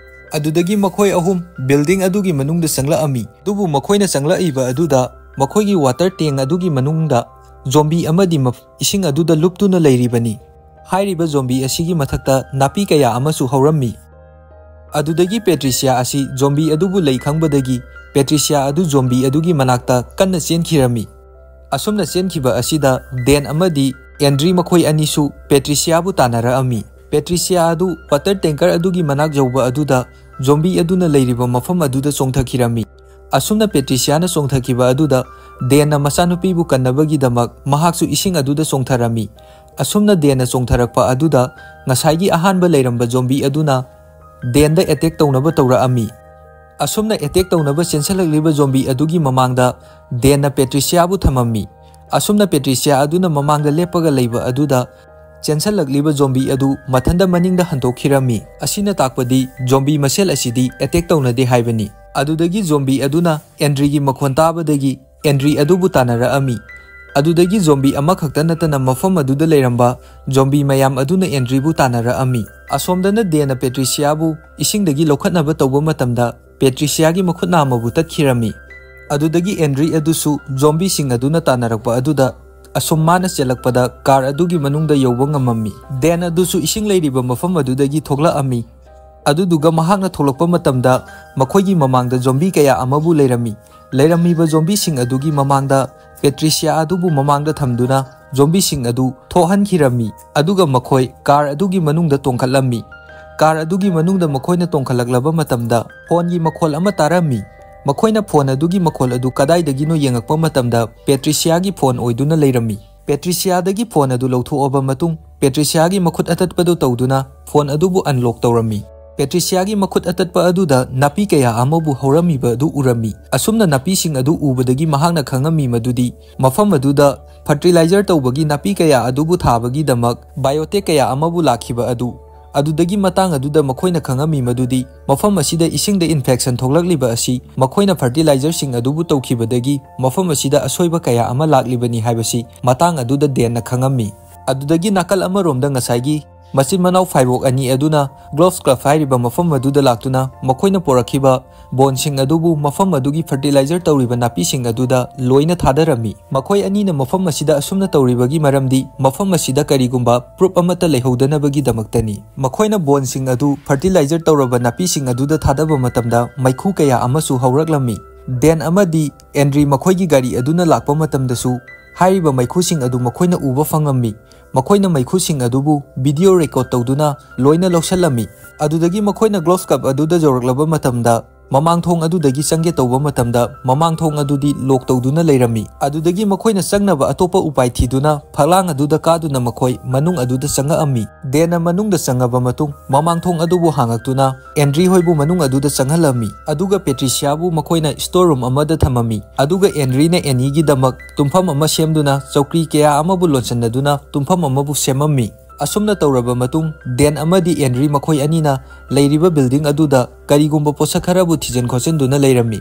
ꯑꯗꯨꯗꯒꯤ ꯃꯈꯣꯏ ꯑꯍꯨꯝ ꯕꯤꯜꯗꯤꯡ ꯑꯗꯨꯒꯤ ꯃꯅꯨꯡꯗ ꯆꯪꯂꯛꯑꯝꯃꯤ, ꯑꯗꯨꯕꯨ ꯃꯈꯣꯏꯅ ꯆꯪꯂꯛꯏꯕ ꯑꯗꯨꯗ ꯃꯈꯣꯏꯒꯤ ꯋꯥꯇꯔ ꯇꯦꯡ ꯑꯗꯨꯒꯤ ꯃꯅꯨꯡꯗ ꯖꯣꯝꯕꯤ ꯑꯃꯗꯤ ꯃꯐ-, ꯏꯁꯤꯡ ꯑꯗꯨꯗ ꯂꯨꯞꯇꯨꯅ ꯂꯩꯔꯤꯕꯅꯤ꯫ ꯍꯥꯏꯔꯤꯕ ꯖꯣꯝꯕꯤ ꯑꯁꯤꯒꯤ ꯃꯊꯛꯇ ꯅꯥꯄꯤ ꯀꯌꯥ ꯑꯃꯁꯨ ꯍꯧꯔꯝꯃꯤ꯫ ꯑꯗꯨꯗꯒꯤ ꯄꯦꯇ꯭ꯔꯤꯁꯤꯌꯥ ꯑꯁꯤ ꯖꯣꯝꯕꯤ ꯑꯗꯨꯕꯨ ꯂꯩ ꯈꯪꯕꯗꯒꯤ ꯄꯦꯇ꯭ꯔꯤꯁꯤꯌꯥ ꯑꯗꯨ ꯖꯣꯝꯕꯤ ꯑꯗꯨꯒꯤ ꯃꯅꯥꯛꯇ ꯀꯟꯅ ꯆꯦꯟꯈꯤꯔꯝꯃꯤ꯫ ꯑꯁꯨꯝꯅ ꯆꯦꯟꯈꯤꯕ ꯑꯁꯤꯗ ꯗꯦꯟ ꯑꯃꯗꯤ ꯑꯦꯟꯗ꯭ꯔꯤ ꯃꯈꯣꯏ ꯑꯅꯤꯁꯨ ꯄꯦꯇ꯭ꯔꯤꯁꯤꯌꯥꯕꯨ ꯇꯥꯟꯅꯔꯛꯑꯝꯃꯤ꯫ ꯄꯦꯇ꯭ꯔꯤꯁꯤꯌꯥ ꯑꯗꯨ ꯋꯥꯇꯔ ꯇꯦꯡꯀꯔ ꯑꯗꯨꯒꯤ ꯃꯅꯥꯛ ꯌꯧꯕ ꯑꯗꯨꯗ ꯖꯣꯝꯕꯤ ꯑꯗꯨꯅ ꯂꯩꯔꯤꯕ ꯃꯐꯝ ꯑꯗꯨꯗ ꯆꯣꯡꯊꯈꯤꯔꯝꯃꯤ꯫ ꯑꯁꯨꯝꯅ ꯄꯦꯇ꯭ꯔꯤꯁꯤꯌꯥꯅ ꯆꯣꯡꯊꯈꯤꯕ ꯑꯗꯨꯗ ꯗꯦꯟꯅ ꯃꯆꯥꯅꯨꯄꯤꯕꯨ ꯀꯟꯅꯕꯒꯤꯗꯃꯛ ꯃꯍꯥꯛꯁꯨ ꯏꯁꯤꯡ ꯑꯗꯨꯗ ꯆꯣꯡꯊꯔꯝꯃꯤ꯫ ꯑꯁꯨꯝꯅ ꯗꯦꯟꯅ ꯆꯣꯡꯊꯔꯛꯄ ꯑꯗꯨꯗ ꯉꯁꯥꯏꯒꯤ ꯑꯍꯥꯟꯕ ꯂꯩꯔꯝꯕ ꯖꯣꯝꯕꯤ ꯑꯗꯨꯅ ꯗꯦꯟꯗ ꯑꯦꯇꯦꯛ ꯇꯧꯅꯕ ꯇꯧꯔꯛꯑꯝꯃꯤ꯫ ꯑꯁꯨꯝꯅ ꯑꯦꯇꯦꯛ ꯇꯧꯅꯕ ꯆꯦꯟꯁꯤꯜꯂꯛꯂꯤꯕ ꯖꯣꯝꯕꯤ ꯑꯗꯨꯒꯤ ꯃꯃꯥꯡꯗ ꯗꯦꯟꯅ ꯄꯦꯇ꯭ꯔꯤꯁꯤꯌꯥꯕꯨ ꯊꯝꯃꯝꯃꯤ꯫ ꯑꯁꯨꯝꯅ ꯄꯦꯇ꯭ꯔꯤꯁꯤꯌꯥ ꯑꯗꯨꯅ ꯃꯃꯥꯡꯗ ꯂꯦꯞꯄꯒ ꯂꯩꯕ ꯑꯗꯨꯗ ꯆꯦꯟꯁꯤꯜꯂꯛꯂꯤꯕ ꯖꯣꯝꯕꯤ ꯑꯗꯨ ꯃꯊꯟꯇ ꯃꯅꯤꯡꯗ ꯍꯟꯗꯣꯛꯈꯤꯔꯝꯃꯤ꯫ ꯑꯁꯤꯅ ꯇꯥꯛꯄꯗꯤ ꯖꯣꯝꯕꯤ ꯃꯁꯦꯜ ꯑꯁꯤꯗꯤ ꯑꯦꯇꯦꯛ ꯇꯧꯅꯗꯦ ꯍꯥꯏꯕꯅꯤ꯫ ꯑꯗꯨꯗꯒꯤ ꯖꯣꯝꯕꯤ ꯑꯗꯨꯅ ꯑꯦꯟꯗ꯭ꯔꯤꯒꯤ ꯃꯈꯣꯟ ꯇꯥꯕꯗꯒꯤ ꯑꯦꯟꯗ꯭ꯔꯤ ꯑꯗꯨꯕꯨ ꯇꯥꯟꯅꯔꯛꯑꯝꯃꯤ꯫ ꯑꯗꯨꯗꯒꯤ ꯖꯣꯝꯕꯤ ꯑꯃꯈꯛꯇ ꯅꯠꯇꯅ ꯃꯐꯝ ꯑꯗꯨꯗ ꯂꯩꯔꯝꯕ ꯖꯣꯝꯕꯤ ꯃꯌꯥꯝ ꯑꯗꯨꯅ ꯑꯦꯟꯗ꯭ꯔꯤꯕꯨ ꯇꯥꯟꯅꯔꯛꯑꯝꯃꯤ꯫ ꯑꯁꯣꯝꯗꯅ ꯗꯦꯟꯅ ꯄꯦꯇ꯭ꯔꯤꯁꯤꯌꯥꯕꯨ ꯏꯁꯤꯡꯗꯒꯤ ꯂꯧꯈꯠꯅꯕ ꯇꯧꯕ ꯃꯇꯝꯗ ꯄꯦꯇ꯭ꯔꯤꯁꯤꯌꯥꯒꯤ ꯃꯈꯨꯠ ꯅꯥꯝꯃꯕꯨ ꯇꯠꯈꯤꯔꯝꯃꯤ꯫ ꯑꯗꯨꯗꯒꯤ ꯑꯦꯟꯗ꯭ꯔꯤ ꯑꯗꯨꯁꯨ ꯖꯣꯝꯕꯤꯁꯤꯡ ꯑꯗꯨꯅ ꯇꯥꯟꯅꯔꯛꯄ ꯑꯗꯨꯗ ꯑꯁꯨꯝ ꯃꯥꯅ ꯆꯦꯜꯂꯛꯄꯗ ꯀꯥꯔ ꯑꯗꯨꯒꯤ ꯃꯅꯨꯡꯗ ꯌꯧꯕ ꯉꯝꯃꯝꯃꯤ꯫ ꯗꯦꯟ ꯑꯗꯨꯁꯨ ꯏꯁꯤꯡ ꯂꯩꯔꯤꯕ ꯃꯐꯝ ꯑꯗꯨꯗꯒꯤ ꯊꯣꯛꯂꯛꯑꯝꯃꯤ꯫ ꯑꯗꯨꯗꯨꯒ ꯃꯍꯥꯛꯅ ꯊꯣꯛꯂꯛꯄ ꯃꯇꯝꯗ ꯃꯈꯣꯏꯒꯤ ꯃꯃꯥꯡꯗ ꯖꯣꯝꯕꯤ ꯀꯌꯥ ꯑꯃꯕꯨ ꯂꯩꯔꯝꯃꯤ꯫ ꯂꯩꯔꯝꯃꯤꯕ ꯖꯣꯝꯕꯤꯁꯤꯡ ꯑꯗꯨꯒꯤ ꯃꯃꯥꯡꯗ ꯄꯦꯇ꯭ꯔꯤꯁꯤꯌꯥ ꯑꯗꯨꯕꯨ ꯃꯃꯥꯡꯗ ꯊꯝꯗꯨꯅ ꯖꯣꯝꯕꯤꯁꯤꯡ ꯑꯗꯨ ꯊꯣꯛꯍꯟꯈꯤꯔꯝꯃꯤ, ꯑꯗꯨꯒ ꯃꯈꯣꯏ ꯀꯥꯔ ꯑꯗꯨꯒꯤ ꯃꯅꯨꯡꯗ ꯇꯣꯡꯈꯠꯂꯝꯃꯤ꯫ ꯀꯥꯔ ꯑꯗꯨꯒꯤ ꯃꯅꯨꯡꯗ ꯃꯈꯣꯏꯅ ꯇꯣꯡꯈꯠꯂꯛꯂꯕ ꯃꯇꯝꯗ ꯐꯣꯟꯒꯤ ꯃꯈꯣꯜ ꯑꯃ ꯇꯥꯔꯝꯃꯤ꯫ ꯃꯈꯣꯏꯅ ꯐꯣꯟ ꯑꯗꯨꯒꯤ ꯃꯈꯣꯜ ꯑꯗꯨ ꯀꯗꯥꯏꯗꯒꯤꯅꯣ ꯌꯦꯡꯉꯛꯄ ꯃꯇꯝꯗ ꯄꯦꯇ꯭ꯔꯤꯁꯤꯌꯥꯒꯤ ꯐꯣꯟ ꯑꯣꯏꯗꯨꯅ ꯂꯩꯔꯝꯃꯤ꯫ ꯄꯦꯇ꯭ꯔꯤꯁꯤꯌꯥꯗꯒꯤ ꯐꯣꯟ ꯑꯗꯨ ꯂꯧꯊꯣꯛꯑꯕ ꯃꯇꯨꯡ, ꯄꯦꯇ꯭ꯔꯤꯁꯤꯌꯥꯒꯤ ꯃꯈꯨꯠ ꯑꯇꯠꯄꯗꯨ ꯇꯧꯗꯨꯅ ꯐꯣꯟ ꯑꯗꯨꯕꯨ ꯑꯟꯂꯣꯛ ꯇꯧꯔꯝꯃꯤ꯫ ꯄꯦꯇ꯭ꯔꯤꯁꯤꯌꯥꯒꯤ ꯃꯈꯨꯠ ꯑꯇꯠꯄ ꯑꯗꯨꯗ ꯅꯥꯄꯤ ꯀꯌꯥ ꯑꯃꯕꯨ ꯍꯧꯔꯝꯃꯤꯕ ꯑꯗꯨ ꯎꯔꯝꯃꯤ꯫ ꯑꯁꯨꯝꯅ ꯅꯥꯄꯤꯁꯤꯡ ꯑꯗꯨ ꯎꯕꯗꯒꯤ ꯃꯍꯥꯛꯅ ꯈꯪꯉꯝꯃꯤ ꯃꯗꯨꯗꯤ ꯃꯐꯝ ꯑꯗꯨꯗ ꯐꯔꯇꯤꯂꯥꯏꯖꯔ ꯇꯧꯕꯒꯤ ꯅꯥꯄꯤ ꯀꯌꯥ ꯑꯗꯨꯕꯨ ꯊꯥꯕꯒꯤꯗꯃꯛ ꯕꯥꯏꯑꯣꯇꯦꯛ ꯀꯌꯥ ꯑꯃꯕꯨ ꯂꯥꯛꯈꯤꯕ ꯑꯗꯨ꯫ ꯑꯗꯨꯗꯒꯤ ꯃꯇꯥꯡ ꯑꯗꯨꯗ ꯃꯈꯣꯏꯅ ꯈꯪꯉꯝꯃꯤ ꯃꯗꯨꯗꯤ ꯃꯐꯝ ꯑꯁꯤꯗ ꯏꯁꯤꯡꯗ ꯏꯟꯐꯦꯛꯁꯟ ꯊꯣꯛꯂꯛꯂꯤꯕ ꯑꯁꯤ ꯃꯈꯣꯏꯅ ꯐꯔꯇꯤꯂꯥꯏꯖꯔꯁꯤꯡ ꯑꯗꯨꯕꯨ ꯇꯧꯈꯤꯕꯗꯒꯤ ꯃꯐꯝ ꯑꯁꯤꯗ ꯑꯁꯣꯏꯕ ꯀꯌꯥ ꯑꯃ ꯂꯥꯛꯂꯤꯕꯅꯤ ꯍꯥꯏꯕꯁꯤ ꯃꯇꯥꯡ ꯑꯗꯨꯗ ꯗꯦꯟꯅ ꯈꯪꯉꯝꯃꯤ꯫ ꯑꯗꯨꯗꯒꯤ ꯅꯥꯀꯜ ꯑꯃꯔꯣꯝꯗ ꯉꯁꯥꯏꯒꯤ ꯃꯆꯤꯟ ꯃꯅꯥꯎ ꯐꯥꯏꯕꯣꯛ ꯑꯅꯤ ꯑꯗꯨꯅ ꯒ꯭ꯂꯣꯕꯁ ꯀ꯭ꯂꯕ ꯍꯥꯏꯔꯤꯕ ꯃꯐꯝ ꯑꯗꯨꯗ ꯂꯥꯛꯇꯨꯅ ꯃꯈꯣꯏꯅ ꯄꯨꯔꯛꯈꯤꯕ ꯕꯣꯟꯁꯤꯡ ꯑꯗꯨꯕꯨ ꯃꯐꯝ ꯑꯗꯨꯒꯤ ꯐꯔꯇꯤꯂꯥꯏꯖꯔ ꯇꯧꯔꯤꯕ ꯅꯥꯄꯤꯁꯤꯡ ꯑꯗꯨꯗ ꯂꯣꯏꯅ ꯊꯥꯗꯔꯝꯃꯤ꯫ ꯃꯈꯣꯏ ꯑꯅꯤꯅ ꯃꯐꯝ ꯑꯁꯤꯗ ꯑꯁꯨꯝꯅ ꯇꯧꯔꯤꯕꯒꯤ ꯃꯔꯝꯗꯤ ꯃꯐꯝ ꯑꯁꯤꯗ ꯀꯔꯤꯒꯨꯝꯕ ꯄ꯭ꯔꯨꯞ ꯑꯃꯠꯇ ꯂꯩꯍꯧꯗꯅꯕꯒꯤꯗꯃꯛꯇꯅꯤ꯫ ꯃꯈꯣꯏꯅ ꯕꯣꯟꯁꯤꯡ ꯑꯗꯨ ꯐꯔꯇꯤꯂꯥꯏꯖꯔ ꯇꯧꯔꯕ ꯅꯥꯄꯤꯁꯤꯡ ꯑꯗꯨꯗ ꯊꯥꯗꯕ ꯃꯇꯝꯗ ꯃꯩꯈꯨ ꯀꯌꯥ ꯑꯃꯁꯨ ꯍꯧꯔꯛꯂꯝꯃꯤ꯫ ꯗꯦꯟ ꯑꯃꯗꯤ ꯑꯦꯟꯗ꯭ꯔꯤ ꯃꯈꯣꯏꯒꯤ ꯒꯥꯔꯤ ꯑꯗꯨꯅ ꯂꯥꯛꯄ ꯃꯇꯝꯗꯁꯨ ꯍꯥꯏꯔꯤꯕ ꯃꯩꯈꯨꯁꯤꯡ ꯑꯗꯨ ꯃꯈꯣꯏꯅ ꯎꯕ ꯐꯪꯉꯝꯃꯤ꯫ ꯃꯈꯣꯏꯅ ꯃꯩꯈꯨꯁꯤꯡ ꯑꯗꯨꯕꯨ ꯚꯤꯗꯤꯑꯣ ꯔꯦꯀꯣꯔꯗ ꯇꯧꯗꯨꯅ ꯂꯣꯏꯅ ꯂꯧꯁꯤꯜꯂꯝꯃꯤ꯫ ꯑꯗꯨꯗꯒꯤ ꯃꯈꯣꯏꯅ ꯒ꯭ꯂꯣꯕꯁ ꯀ꯭ꯂꯕ ꯑꯗꯨꯗ ꯌꯧꯔꯛꯂꯕ ꯃꯇꯝꯗ ꯃꯃꯥꯡ ꯊꯣꯡ ꯑꯗꯨꯗꯒꯤ ꯆꯪꯒꯦ ꯇꯧꯕ ꯃꯇꯝꯗ ꯃꯃꯥꯡ ꯊꯣꯡ ꯑꯗꯨꯗꯤ ꯂꯣꯛ ꯇꯧꯗꯨꯅ ꯂꯩꯔꯝꯃꯤ꯫ ꯑꯗꯨꯗꯒꯤ ꯃꯈꯣꯏꯅ ꯆꯪꯅꯕ ꯑꯇꯣꯞꯄ ꯎꯄꯥꯏ ꯊꯤꯗꯨꯅ ꯐꯛꯂꯥꯡ ꯑꯗꯨꯗ ꯀꯥꯗꯨꯅ ꯃꯈꯣꯏ ꯃꯅꯨꯡ ꯑꯗꯨꯗ ꯆꯪꯉꯛꯑꯝꯃꯤ꯫ ꯗꯦꯟꯅ ꯃꯅꯨꯡꯗ ꯆꯪꯉꯕ ꯃꯇꯨꯡ ꯃꯃꯥꯡ ꯊꯣꯡ ꯑꯗꯨꯕꯨ ꯍꯥꯡꯉꯛꯇꯨꯅ ꯑꯦꯟꯗ꯭ꯔꯤ ꯍꯣꯏꯕꯨ ꯃꯅꯨꯡ ꯑꯗꯨꯗ ꯆꯪꯍꯜꯂꯝꯃꯤ꯫ ꯑꯗꯨꯒ ꯄꯦꯇ꯭ꯔꯤꯁꯤꯌꯥꯕꯨ ꯃꯈꯣꯏꯅ ꯁ꯭ꯇꯣꯔ ꯔꯨꯝ ꯑꯃꯗ ꯊꯝꯃꯝꯃꯤ꯫ ꯑꯗꯨꯒ ꯑꯦꯟꯗ꯭ꯔꯤꯅ ꯑꯦꯅꯤꯒꯤꯗꯃꯛ ꯇꯨꯝꯐꯝ ꯑꯃ ꯁꯦꯝꯗꯨꯅ ꯆꯧꯀ꯭ꯔꯤ ꯀꯌꯥ ꯑꯃꯕꯨ ꯂꯣꯟꯁꯤꯟꯅꯗꯨꯅ ꯇꯨꯝꯐꯝ ꯑꯃꯕꯨ ꯁꯦꯝꯃꯝꯃꯤ꯫ ꯑꯁꯨꯝꯅ ꯇꯧꯔꯕ ꯃꯇꯨꯡ ꯗꯦꯟ ꯑꯃꯗꯤ ꯑꯦꯟꯗ꯭ꯔꯤ ꯃꯈꯣꯏ ꯑꯅꯤꯅ ꯂꯩꯔꯤꯕ ꯕꯤꯜꯗꯤꯡ ꯑꯗꯨꯗ ꯀꯔꯤꯒꯨꯝꯕ ꯄꯣꯠꯁꯛ ꯈꯔꯕꯨ ꯊꯤꯖꯤꯟ ꯈꯣꯠꯆꯤꯟꯗꯨꯅ ꯂꯩꯔꯝꯃꯤ꯫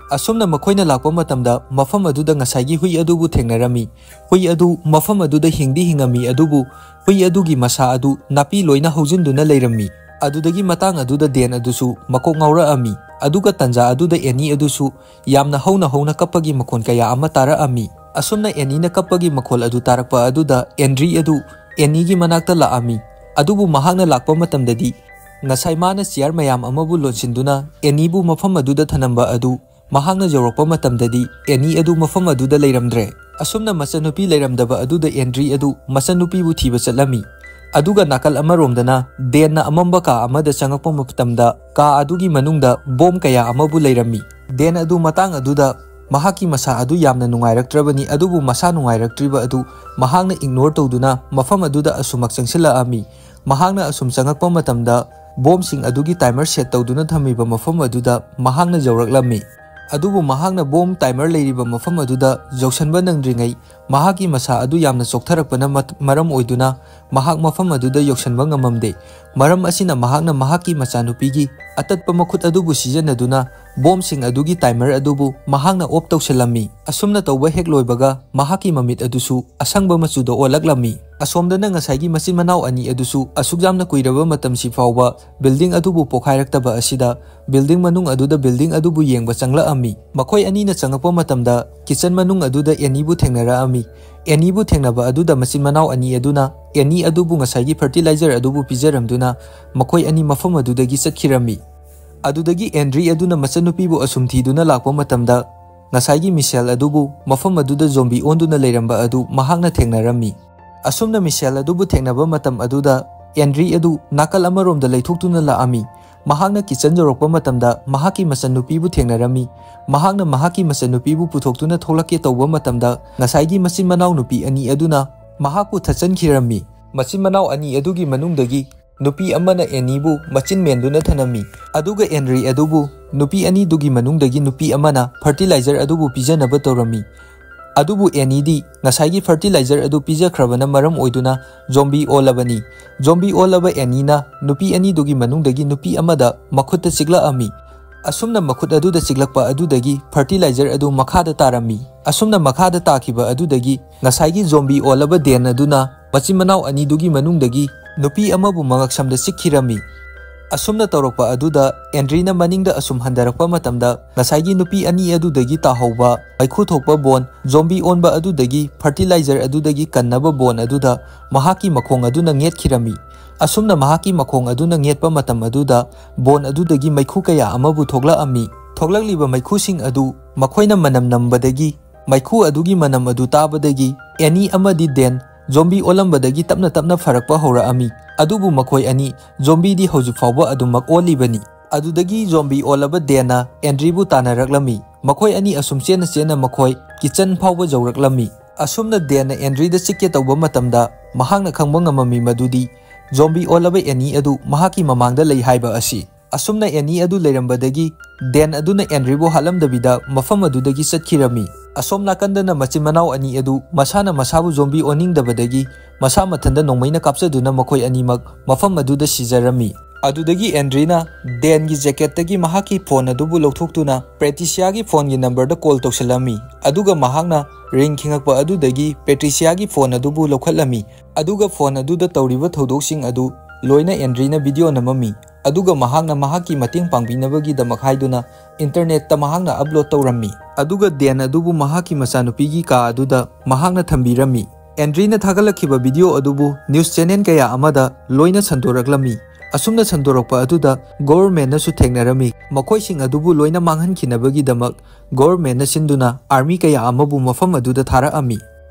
ꯑꯁꯨꯝꯅ ꯃꯈꯣꯏꯅ ꯂꯥꯛꯄ ꯃꯇꯝꯗ ꯃꯐꯝ ꯑꯗꯨꯗ ꯉꯁꯥꯏꯒꯤ ꯍꯨꯏ ꯑꯗꯨꯕꯨ ꯊꯦꯡꯅꯔꯝꯃꯤ꯫ ꯍꯨꯏ ꯑꯗꯨ ꯃꯐꯝ ꯑꯗꯨꯗ ꯍꯤꯡꯗꯤ ꯍꯤꯡꯉꯝꯃꯤ, ꯑꯗꯨꯕꯨ ꯍꯨꯏ ꯑꯗꯨꯒꯤ ꯃꯁꯥ ꯑꯗꯨ ꯅꯥꯄꯤ ꯂꯣꯏꯅ ꯍꯧꯖꯤꯟꯗꯨꯅ ꯂꯩꯔꯝꯃꯤ꯫ ꯑꯗꯨꯗꯒꯤ ꯃꯇꯥꯡ ꯑꯗꯨꯗ ꯗꯦꯟ ꯑꯗꯨꯁꯨ ꯃꯀꯣꯛ ꯉꯥꯎꯔꯛꯑꯝꯃꯤ꯫ ꯑꯗꯨꯒ ꯇꯟꯖꯥ ꯑꯗꯨꯗ ꯑꯦꯅꯤ ꯑꯗꯨꯁꯨ ꯌꯥꯝꯅ ꯍꯧꯅ ꯍꯧꯅ ꯀꯞꯄꯒꯤ ꯃꯈꯣꯟ ꯀꯌꯥ ꯑꯃ ꯇꯥꯔꯛꯑꯝꯃꯤ꯫ ꯑꯁꯨꯝꯅ ꯑꯦꯅꯤꯅ ꯀꯞꯄꯒꯤ ꯃꯈꯣꯜ ꯑꯗꯨ ꯇꯥꯔꯛꯄ ꯑꯗꯨꯗ ꯑꯦꯟꯗ꯭ꯔꯤ ꯑꯗꯨ ꯑꯦꯅꯤꯒꯤ ꯃꯅꯥꯛꯇ ꯂꯥꯛꯑꯝꯃꯤ꯫ ꯑꯗꯨꯕꯨ ꯃꯍꯥꯛꯅ ꯂꯥꯛꯄ ꯃꯇꯝꯗꯗꯤ ꯉꯁꯥꯏ ꯃꯥꯅ ꯆꯤꯌꯥꯔ ꯃꯌꯥꯝ ꯑꯃꯕꯨ ꯂꯣꯟꯁꯤꯟꯗꯨꯅ ꯑꯦꯅꯤꯕꯨ ꯃꯐꯝ ꯑꯗꯨꯗ ꯊꯅꯝꯕ ꯑꯗꯨ ꯃꯍꯥꯛꯅ ꯌꯧꯔꯛꯄ ꯃꯇꯝꯗꯗꯤ ꯑꯦꯅꯤ ꯑꯗꯨ ꯃꯐꯝ ꯑꯗꯨꯗ ꯂꯩꯔꯝꯗ꯭ꯔꯦ꯫ ꯑꯁꯨꯝꯅ ꯃꯆꯟꯅꯨꯄꯤ ꯂꯩꯔꯝꯗꯕ ꯑꯗꯨꯗ ꯑꯦꯟꯗ꯭ꯔꯤ ꯑꯗꯨ ꯃꯆꯟꯅꯨꯄꯤꯕꯨ ꯊꯤꯕ ꯆꯠꯂꯝꯃꯤ꯫ ꯑꯗꯨꯒ ꯅꯥꯀꯜ ꯑꯃꯔꯣꯝꯗꯅ ꯗꯦꯟꯅ ꯑꯃꯝꯕ ꯀꯥ ꯑꯃꯗ ꯆꯪꯉꯛꯄ ꯃꯇꯝꯗ ꯀꯥ ꯑꯗꯨꯒꯤ ꯃꯅꯨꯡꯗ ꯕꯣꯝ ꯀꯌꯥ ꯑꯃꯕꯨ ꯂꯩꯔꯝꯃꯤ꯫ ꯗꯦꯟ ꯑꯗꯨ ꯃꯇꯥꯡ ꯑꯗꯨꯗ ꯃꯍꯥꯛꯀꯤ ꯃꯁꯥ ꯑꯗꯨ ꯌꯥꯝꯅ ꯅꯨꯡꯉꯥꯏꯔꯛꯇ꯭ꯔꯕꯅꯤ, ꯑꯗꯨꯕꯨ ꯃꯁꯥ ꯅꯨꯡꯉꯥꯏꯔꯛꯇ꯭ꯔꯤꯕ ꯑꯗꯨ ꯃꯍꯥꯛꯅ ꯏꯒꯅꯣꯔ ꯇꯧꯗꯨꯅ ꯃꯐꯝ ꯑꯗꯨꯗ ꯑꯁꯨꯃꯛ ꯆꯪꯁꯤꯜꯂꯛꯑꯝꯃꯤ꯫ ꯃꯍꯥꯛꯅ ꯑꯁꯨꯝ ꯆꯪꯉꯛꯄ ꯃꯇꯝꯗ ꯕꯣꯝꯁꯤꯡ ꯑꯗꯨꯒꯤ ꯇꯥꯏꯃꯔ ꯁꯦꯠ ꯇꯧꯗꯨꯅ ꯊꯝꯃꯤꯕ ꯃꯐꯝ ꯑꯗꯨꯗ ꯃꯍꯥꯛꯅ ꯌꯧꯔꯛꯂꯝꯃꯤ꯫ ꯑꯗꯨꯕꯨ ꯃꯍꯥꯛꯅ ꯕꯣꯝ ꯇꯥꯏꯃꯔ ꯂꯩꯔꯤꯕ ꯃꯐꯝ ꯑꯗꯨꯗ ꯌꯧꯁꯟꯕ ꯅꯪꯗ꯭ꯔꯤꯉꯩ ꯃꯍꯥꯛꯀꯤ ꯃꯁꯥ ꯑꯗꯨ ꯌꯥꯝꯅ ꯆꯣꯛꯊꯔꯛꯄꯅ ꯃꯠ-, ꯃꯔꯝ ꯑꯣꯏꯗꯨꯅ ꯃꯍꯥꯛ ꯃꯐꯝ ꯑꯗꯨꯗ ꯌꯧꯁꯟꯕ ꯉꯝꯃꯝꯗꯦ꯫ ꯃꯔꯝ ꯑꯁꯤꯅ ꯃꯍꯥꯛꯅ ꯃꯍꯥꯛꯀꯤ ꯃꯆꯥꯅꯨꯄꯤꯒꯤ ꯑꯇꯠꯄ ꯃꯈꯨꯠ ꯑꯗꯨꯕꯨ ꯁꯤꯖꯤꯟꯅꯗꯨꯅ ꯕꯣꯝꯁꯤꯡ ꯑꯗꯨꯒꯤ ꯇꯥꯏꯃꯔ ꯑꯗꯨꯕꯨ ꯃꯍꯥꯛꯅ ꯑꯣꯐ ꯇꯧꯁꯤꯜꯂꯝꯃꯤ꯫ ꯑꯁꯨꯝꯅ ꯇꯧꯕ ꯍꯦꯛ ꯂꯣꯏꯕꯒ ꯃꯍꯥꯛꯀꯤ ꯃꯃꯤꯠ ꯑꯗꯨꯁꯨ ꯑꯁꯪꯕ ꯃꯆꯨꯗ ꯑꯣꯜꯂꯛꯂꯝꯃꯤ꯫ ꯑꯁꯣꯝꯗꯅ ꯉꯁꯥꯏꯒꯤ ꯃꯆꯤꯟ ꯃꯅꯥꯎ ꯑꯅꯤ ꯑꯗꯨꯁꯨ ꯑꯁꯨꯛ ꯌꯥꯝꯅ ꯀꯨꯏꯔꯕ ꯃꯇꯝꯁꯤ ꯐꯥꯎꯕ ꯕꯤꯜꯗꯤꯡ ꯑꯗꯨꯕꯨ ꯄꯣꯈꯥꯏꯔꯛꯇꯕ ꯑꯁꯤꯗ ꯕꯤꯜꯗꯤꯡ ꯃꯅꯨꯡ ꯑꯗꯨꯗ ꯕꯤꯜꯗꯤꯡ ꯑꯗꯨꯕꯨ ꯌꯦꯡꯕ ꯆꯪꯂꯛꯑꯝꯃꯤ꯫ ꯃꯈꯣꯏ ꯑꯅꯤꯅ ꯆꯪꯉꯛꯄ ꯃꯇꯝꯗ ꯀꯤꯆꯟ ꯃꯅꯨꯡ ꯑꯗꯨꯗ ꯑꯦꯅꯤꯕꯨ ꯊꯦꯡꯅꯔꯛꯑꯝꯃꯤ꯫ ꯑꯦꯅꯤꯕꯨ ꯊꯦꯡꯅꯕ ꯑꯗꯨꯗ ꯃꯆꯤꯟ ꯃꯅꯥꯎ ꯑꯅꯤ ꯑꯗꯨꯅ ꯑꯦꯅꯤ ꯑꯗꯨꯕꯨ ꯉꯁꯥꯏꯒꯤ ꯐꯔꯇꯤꯂꯥꯏꯖꯔ ꯑꯗꯨꯕꯨ ꯄꯤꯖꯔꯝꯗꯨꯅ ꯃꯈꯣꯏ ꯑꯅꯤ ꯃꯐꯝ ꯑꯗꯨꯗꯒꯤ ꯆꯠꯈꯤꯔꯝꯃꯤ꯫ ꯑꯗꯨꯗꯒꯤ ꯑꯦꯟꯗ꯭ꯔꯤ ꯑꯗꯨꯅ ꯃꯆꯟꯅꯨꯄꯤꯕꯨ ꯑꯁꯨꯝ ꯊꯤꯗꯨꯅ ꯂꯥꯛꯄ ꯃꯇꯝꯗ ꯉꯁꯥꯏꯒꯤ ꯃꯤꯁꯦꯜ ꯑꯗꯨꯕꯨ ꯃꯐꯝ ꯑꯗꯨꯗ ꯖꯣꯝꯕꯤ ꯑꯣꯟꯗꯨꯅ ꯂꯩꯔꯝꯕ ꯑꯗꯨ ꯃꯍꯥꯛꯅ ꯊꯦꯡꯅꯔꯝꯃꯤ꯫ ꯑꯁꯨꯝꯅ ꯃꯤꯁꯦꯜ ꯑꯗꯨꯕꯨ ꯊꯦꯡꯅꯕ ꯃꯇꯝ ꯑꯗꯨꯗ ꯑꯦꯟꯗ꯭ꯔꯤ ꯑꯗꯨ ꯅꯥꯀꯜ ꯑꯃꯔꯣꯝꯗ ꯂꯩꯊꯣꯛꯇꯨꯅ ꯂꯥꯛꯑꯝꯃꯤ꯫ ꯃꯍꯥꯛꯅ ꯀꯤꯆꯟ ꯌꯧꯔꯛꯄ ꯃꯇꯝꯗ ꯃꯍꯥꯛꯀꯤ ꯃꯆꯟꯅꯨꯄꯤꯕꯨ ꯊꯦꯡꯅꯔꯝꯃꯤ꯫ ꯃꯍꯥꯛꯅ ꯃꯍꯥꯛꯀꯤ ꯃꯆꯟꯅꯨꯄꯤꯕꯨ ꯄꯨꯊꯣꯛꯇꯨꯅ ꯊꯣꯛꯂꯛꯀꯦ ꯇꯧꯕ ꯃꯇꯝꯗ ꯉꯁꯥꯏꯒꯤ ꯃꯆꯤꯟ ꯃꯅꯥꯎ ꯅꯨꯄꯤ ꯑꯅꯤ ꯑꯗꯨꯅ ꯃꯍꯥꯛꯄꯨ ꯊꯠꯆꯟꯈꯤꯔꯝꯃꯤ꯫ ꯃꯆꯤꯟ ꯃꯅꯥꯎ ꯑꯅꯤ ꯑꯗꯨꯒꯤ ꯃꯅꯨꯡꯗꯒꯤ ꯅꯨꯄꯤ ꯑꯃꯅ ꯑꯦꯅꯤꯕꯨ ꯃꯆꯤꯟ ꯃꯦꯟꯗꯨꯅ ꯊꯅꯝꯃꯤ꯫ ꯑꯗꯨꯒ ꯑꯦꯟꯗ꯭ꯔꯤ ꯑꯗꯨꯕꯨ ꯅꯨꯄꯤ ꯑꯅꯤꯗꯨꯒꯤ ꯃꯅꯨꯡꯗꯒꯤ ꯅꯨꯄꯤ ꯑꯃꯅ ꯐꯔꯇꯤꯂꯥꯏꯖꯔ ꯑꯗꯨꯕꯨ ꯄꯤꯖꯅꯕ ꯇꯧꯔꯝꯃꯤ꯫ ꯑꯗꯨꯕꯨ ꯑꯦꯅꯤꯗꯤ ꯉꯁꯥꯏꯒꯤ ꯐꯔꯇꯤꯂꯥꯏꯖꯔ ꯑꯗꯨ ꯄꯤꯖꯈ꯭ꯔꯕꯅ ꯃꯔꯝ ꯑꯣꯏꯗꯨꯅ ꯖꯣꯝꯕꯤ ꯑꯣꯜꯂꯕꯅꯤ꯫ ꯖꯣꯝꯕꯤ ꯑꯣꯜꯂꯕ ꯑꯦꯅꯤꯅ ꯅꯨꯄꯤ ꯑꯅꯤꯗꯨꯒꯤ ꯃꯅꯨꯡꯗꯒꯤ ꯅꯨꯄꯤ ꯑꯃꯗ ꯃꯈꯨꯠꯇ ꯆꯤꯛꯂꯛꯑꯝꯃꯤ꯫ ꯑꯁꯨꯝꯅ ꯃꯈꯨꯠ ꯑꯗꯨꯗ ꯆꯤꯛꯂꯛꯄ ꯑꯗꯨꯗꯒꯤ ꯐꯔꯇꯤꯂꯥꯏꯖꯔ ꯑꯗꯨ ꯃꯈꯥꯗ ꯇꯥꯔꯝꯃꯤ꯫ ꯑꯁꯨꯝꯅ ꯃꯈꯥꯗ ꯇꯥꯈꯤꯕ ꯑꯗꯨꯗꯒꯤ ꯉꯁꯥꯏꯒꯤ ꯖꯣꯝꯕꯤ ꯑꯣꯜꯂꯕ ꯗꯦꯟ ꯑꯗꯨꯅ ꯃꯆꯤꯟ ꯃꯅꯥꯎ ꯑꯅꯤꯗꯨꯒꯤ ꯃꯅꯨꯡꯗꯒꯤ ꯅꯨꯄꯤ ꯑꯃꯕꯨ ꯃꯉꯛꯁꯝꯗ ꯆꯤꯛꯈꯤꯔꯝꯃꯤ꯫ ꯑꯁꯨꯝꯅ ꯇꯧꯔꯛꯄ ꯑꯗꯨꯗ ꯑꯦꯟꯗ꯭ꯔꯤꯅ ꯃꯅꯤꯡꯗ ꯑꯁꯨꯝ ꯍꯟꯊꯔꯛꯄ ꯃꯇꯝꯗ ꯉꯁꯥꯏꯒꯤ ꯅꯨꯄꯤ ꯑꯅꯤ ꯑꯗꯨꯗꯒꯤ ꯇꯥꯍꯧꯕ ꯃꯩꯈꯨ ꯊꯣꯛꯄ ꯕꯣꯟ, ꯖꯣꯝꯕꯤ ꯑꯣꯟꯕ ꯑꯗꯨꯗꯒꯤ ꯐꯔꯇꯤꯂꯥꯏꯖꯔ ꯑꯗꯨꯗꯒꯤ ꯀꯟꯅꯕ ꯕꯣꯟ ꯑꯗꯨꯗ ꯃꯍꯥꯛꯀꯤ ꯃꯈꯣꯡ ꯑꯗꯨꯅ ꯅꯦꯠꯈꯤꯔꯝꯃꯤ꯫ ꯑꯁꯨꯝꯅ ꯃꯍꯥꯛꯀꯤ ꯃꯈꯣꯡ ꯑꯗꯨꯅ ꯅꯦꯠꯄ ꯃꯇꯝ ꯑꯗꯨꯗ ꯕꯣꯟ ꯑꯗꯨꯗꯒꯤ ꯃꯩꯈꯨ ꯀꯌꯥ ꯑꯃꯕꯨ ꯊꯣꯛꯂꯛꯑꯝꯃꯤ꯫ ꯊꯣꯛꯂꯛꯂꯤꯕ ꯃꯩꯈꯨꯁꯤꯡ ꯑꯗꯨ ꯃꯈꯣꯏꯅ ꯃꯅꯝ ꯅꯝꯕꯗꯒꯤ, ꯃꯩꯈꯨ ꯑꯗꯨꯒꯤ ꯃꯅꯝ ꯑꯗꯨ ꯇꯥꯕꯗꯒꯤ ꯑꯦꯅꯤ ꯑꯃꯗꯤ ꯗꯦꯟ ꯖꯣꯝꯕꯤ ꯑꯣꯜꯂꯝꯕꯗꯒꯤ ꯇꯞꯅ ꯇꯞꯅ ꯐꯔꯛꯄ ꯍꯧꯔꯛꯑꯝꯃꯤ꯫ ꯑꯗꯨꯕꯨ ꯃꯈꯣꯏ ꯑꯅꯤ ꯖꯣꯝꯕꯤꯗꯤ ꯍꯧꯖꯤꯛ ꯐꯥꯎꯕ ꯑꯗꯨꯃꯛ ꯑꯣꯜꯂꯤꯕꯅꯤ꯫ ꯑꯗꯨꯗꯒꯤ ꯖꯣꯝꯕꯤ ꯑꯣꯜꯂꯕ ꯗꯦꯟꯅ ꯑꯦꯟꯗ꯭ꯔꯤꯕꯨ ꯇꯥꯟꯅꯔꯛꯂꯝꯃꯤ꯫ ꯃꯈꯣꯏ ꯑꯅꯤ ꯑꯁꯨꯝ ꯆꯦꯟꯅ ꯆꯦꯟꯅ ꯃꯈꯣꯏ ꯀꯤꯆꯟ ꯐꯥꯎꯕ ꯌꯧꯔꯛꯂꯝꯃꯤ꯫ ꯑꯁꯨꯝꯅ ꯗꯦꯟꯅ ꯑꯦꯟꯗ꯭ꯔꯤꯗ ꯆꯤꯛꯀꯦ ꯇꯧꯕ ꯃꯇꯝꯗ ꯃꯍꯥꯛꯅ ꯈꯪꯕ ꯉꯝꯃꯝꯃꯤ ꯃꯗꯨꯗꯤ ꯖꯣꯝꯕꯤ ꯑꯣꯜꯂꯕ ꯑꯦꯅꯤ ꯑꯗꯨ ꯃꯍꯥꯛꯀꯤ ꯃꯃꯥꯡꯗ ꯂꯩ ꯍꯥꯏꯕ ꯑꯁꯤ꯫ ꯑꯁꯨꯝꯅ ꯑꯦꯅꯤ ꯑꯗꯨ ꯂꯩꯔꯝꯕꯗꯒꯤ ꯗꯦꯟ ꯑꯗꯨꯅ ꯑꯦꯟꯗ꯭ꯔꯤꯕꯨ ꯍꯥꯠꯂꯝꯗꯕꯤꯗ ꯃꯐꯝ ꯑꯗꯨꯗꯒꯤ ꯆꯠꯈꯤꯔꯝꯃꯤ꯫ ꯑꯁꯣꯝ ꯅꯥꯀꯟꯗꯅ ꯃꯆꯤꯟ ꯃꯅꯥꯎ ꯑꯅꯤ ꯑꯗꯨ ꯃꯁꯥꯅ ꯃꯁꯥꯕꯨ ꯖꯣꯝꯕꯤ ꯑꯣꯟꯅꯤꯡꯗꯕꯗꯒꯤ ꯃꯁꯥ ꯃꯊꯟꯇ ꯅꯣꯡꯃꯩꯅ ꯀꯥꯞꯆꯗꯨꯅ ꯃꯈꯣꯏ ꯑꯅꯤꯃꯛ ꯃꯐꯝ ꯑꯗꯨꯗ ꯁꯤꯖꯔꯝꯃꯤ꯫ ꯑꯗꯨꯗꯒꯤ ꯑꯦꯟꯗ꯭ꯔꯤꯅ ꯗꯦꯟꯒꯤ ꯖꯦꯀꯦꯠꯇꯒꯤ ꯃꯍꯥꯛꯀꯤ ꯐꯣꯟ ꯑꯗꯨꯕꯨ ꯂꯧꯊꯣꯛꯇꯨꯅ ꯄꯦꯇ꯭ꯔꯤꯁꯤꯌꯥꯒꯤ ꯐꯣꯟꯒꯤ ꯅꯝꯕꯔꯗ ꯀꯣꯜ ꯇꯧꯁꯤꯜꯂꯝꯃꯤ꯫ ꯑꯗꯨꯒ ꯃꯍꯥꯛꯅ ꯔꯤꯡ ꯈꯤꯡꯉꯛꯄ ꯑꯗꯨꯗꯒꯤ ꯄꯦꯇ꯭ꯔꯤꯁꯤꯌꯥꯒꯤ ꯐꯣꯟ ꯑꯗꯨꯕꯨ ꯂꯧꯈꯠꯂꯝꯃꯤ꯫ ꯑꯗꯨꯒ ꯐꯣꯟ ꯑꯗꯨꯗ ꯇꯧꯔꯤꯕ ꯊꯧꯗꯣꯛꯁꯤꯡ ꯑꯗꯨ ꯂꯣꯏꯅ ꯑꯦꯟꯗ꯭ꯔꯤꯅ ꯚꯤꯗꯤꯑꯣ ꯅꯝꯃꯝꯃꯤ꯫ ꯑꯗꯨꯒ ꯃꯍꯥꯛꯅ ꯃꯍꯥꯛꯀꯤ ꯃꯇꯦꯡ ꯄꯥꯡꯕꯤꯅꯕꯒꯤꯗꯃꯛ ꯍꯥꯏꯗꯨꯅ ꯏꯟꯇꯔꯅꯦꯠꯇ ꯃꯍꯥꯛꯅ ꯑꯞꯂꯣꯗ ꯇꯧꯔꯝꯃꯤ꯫ ꯑꯗꯨꯒ ꯗꯦꯟ ꯑꯗꯨꯕꯨ ꯃꯍꯥꯛꯀꯤ ꯃꯆꯥꯅꯨꯄꯤꯒꯤ ꯀꯥ ꯑꯗꯨꯗ ꯃꯍꯥꯛꯅ ꯊꯝꯕꯤꯔꯝꯃꯤ꯫ ꯑꯦꯟꯗ꯭ꯔꯤꯅ ꯊꯥꯒꯠꯂꯛꯈꯤꯕ ꯚꯤꯗꯤꯑꯣ ꯑꯗꯨꯕꯨ ꯅ꯭ꯌꯨꯁ ꯆꯦꯅꯦꯜ ꯀꯌꯥ ꯑꯃꯗ ꯂꯣꯏꯅ ꯁꯟꯗꯣꯔꯛꯂꯝꯃꯤ꯫ ꯑꯁꯨꯝꯅ ꯁꯟꯗꯣꯔꯛꯄ ꯑꯗꯨꯗ ꯒꯣꯚꯔꯟꯃꯦꯟꯠꯅꯁꯨ ꯊꯦꯡꯅꯔꯝꯃꯤ꯫ ꯃꯈꯣꯏꯁꯤꯡ ꯑꯗꯨꯕꯨ ꯂꯣꯏꯅ ꯃꯥꯡꯍꯟꯈꯤꯅꯕꯒꯤꯗꯃꯛ ꯒꯣꯚꯔꯟꯃꯦꯟꯠꯅ ꯁꯤꯟꯗꯨꯅ ꯑꯥꯔꯃꯤ ꯀꯌꯥ ꯑꯃꯕꯨ ꯃꯐꯝ ꯑꯗꯨꯗ ꯊꯥꯔꯛꯑꯝꯃꯤ꯫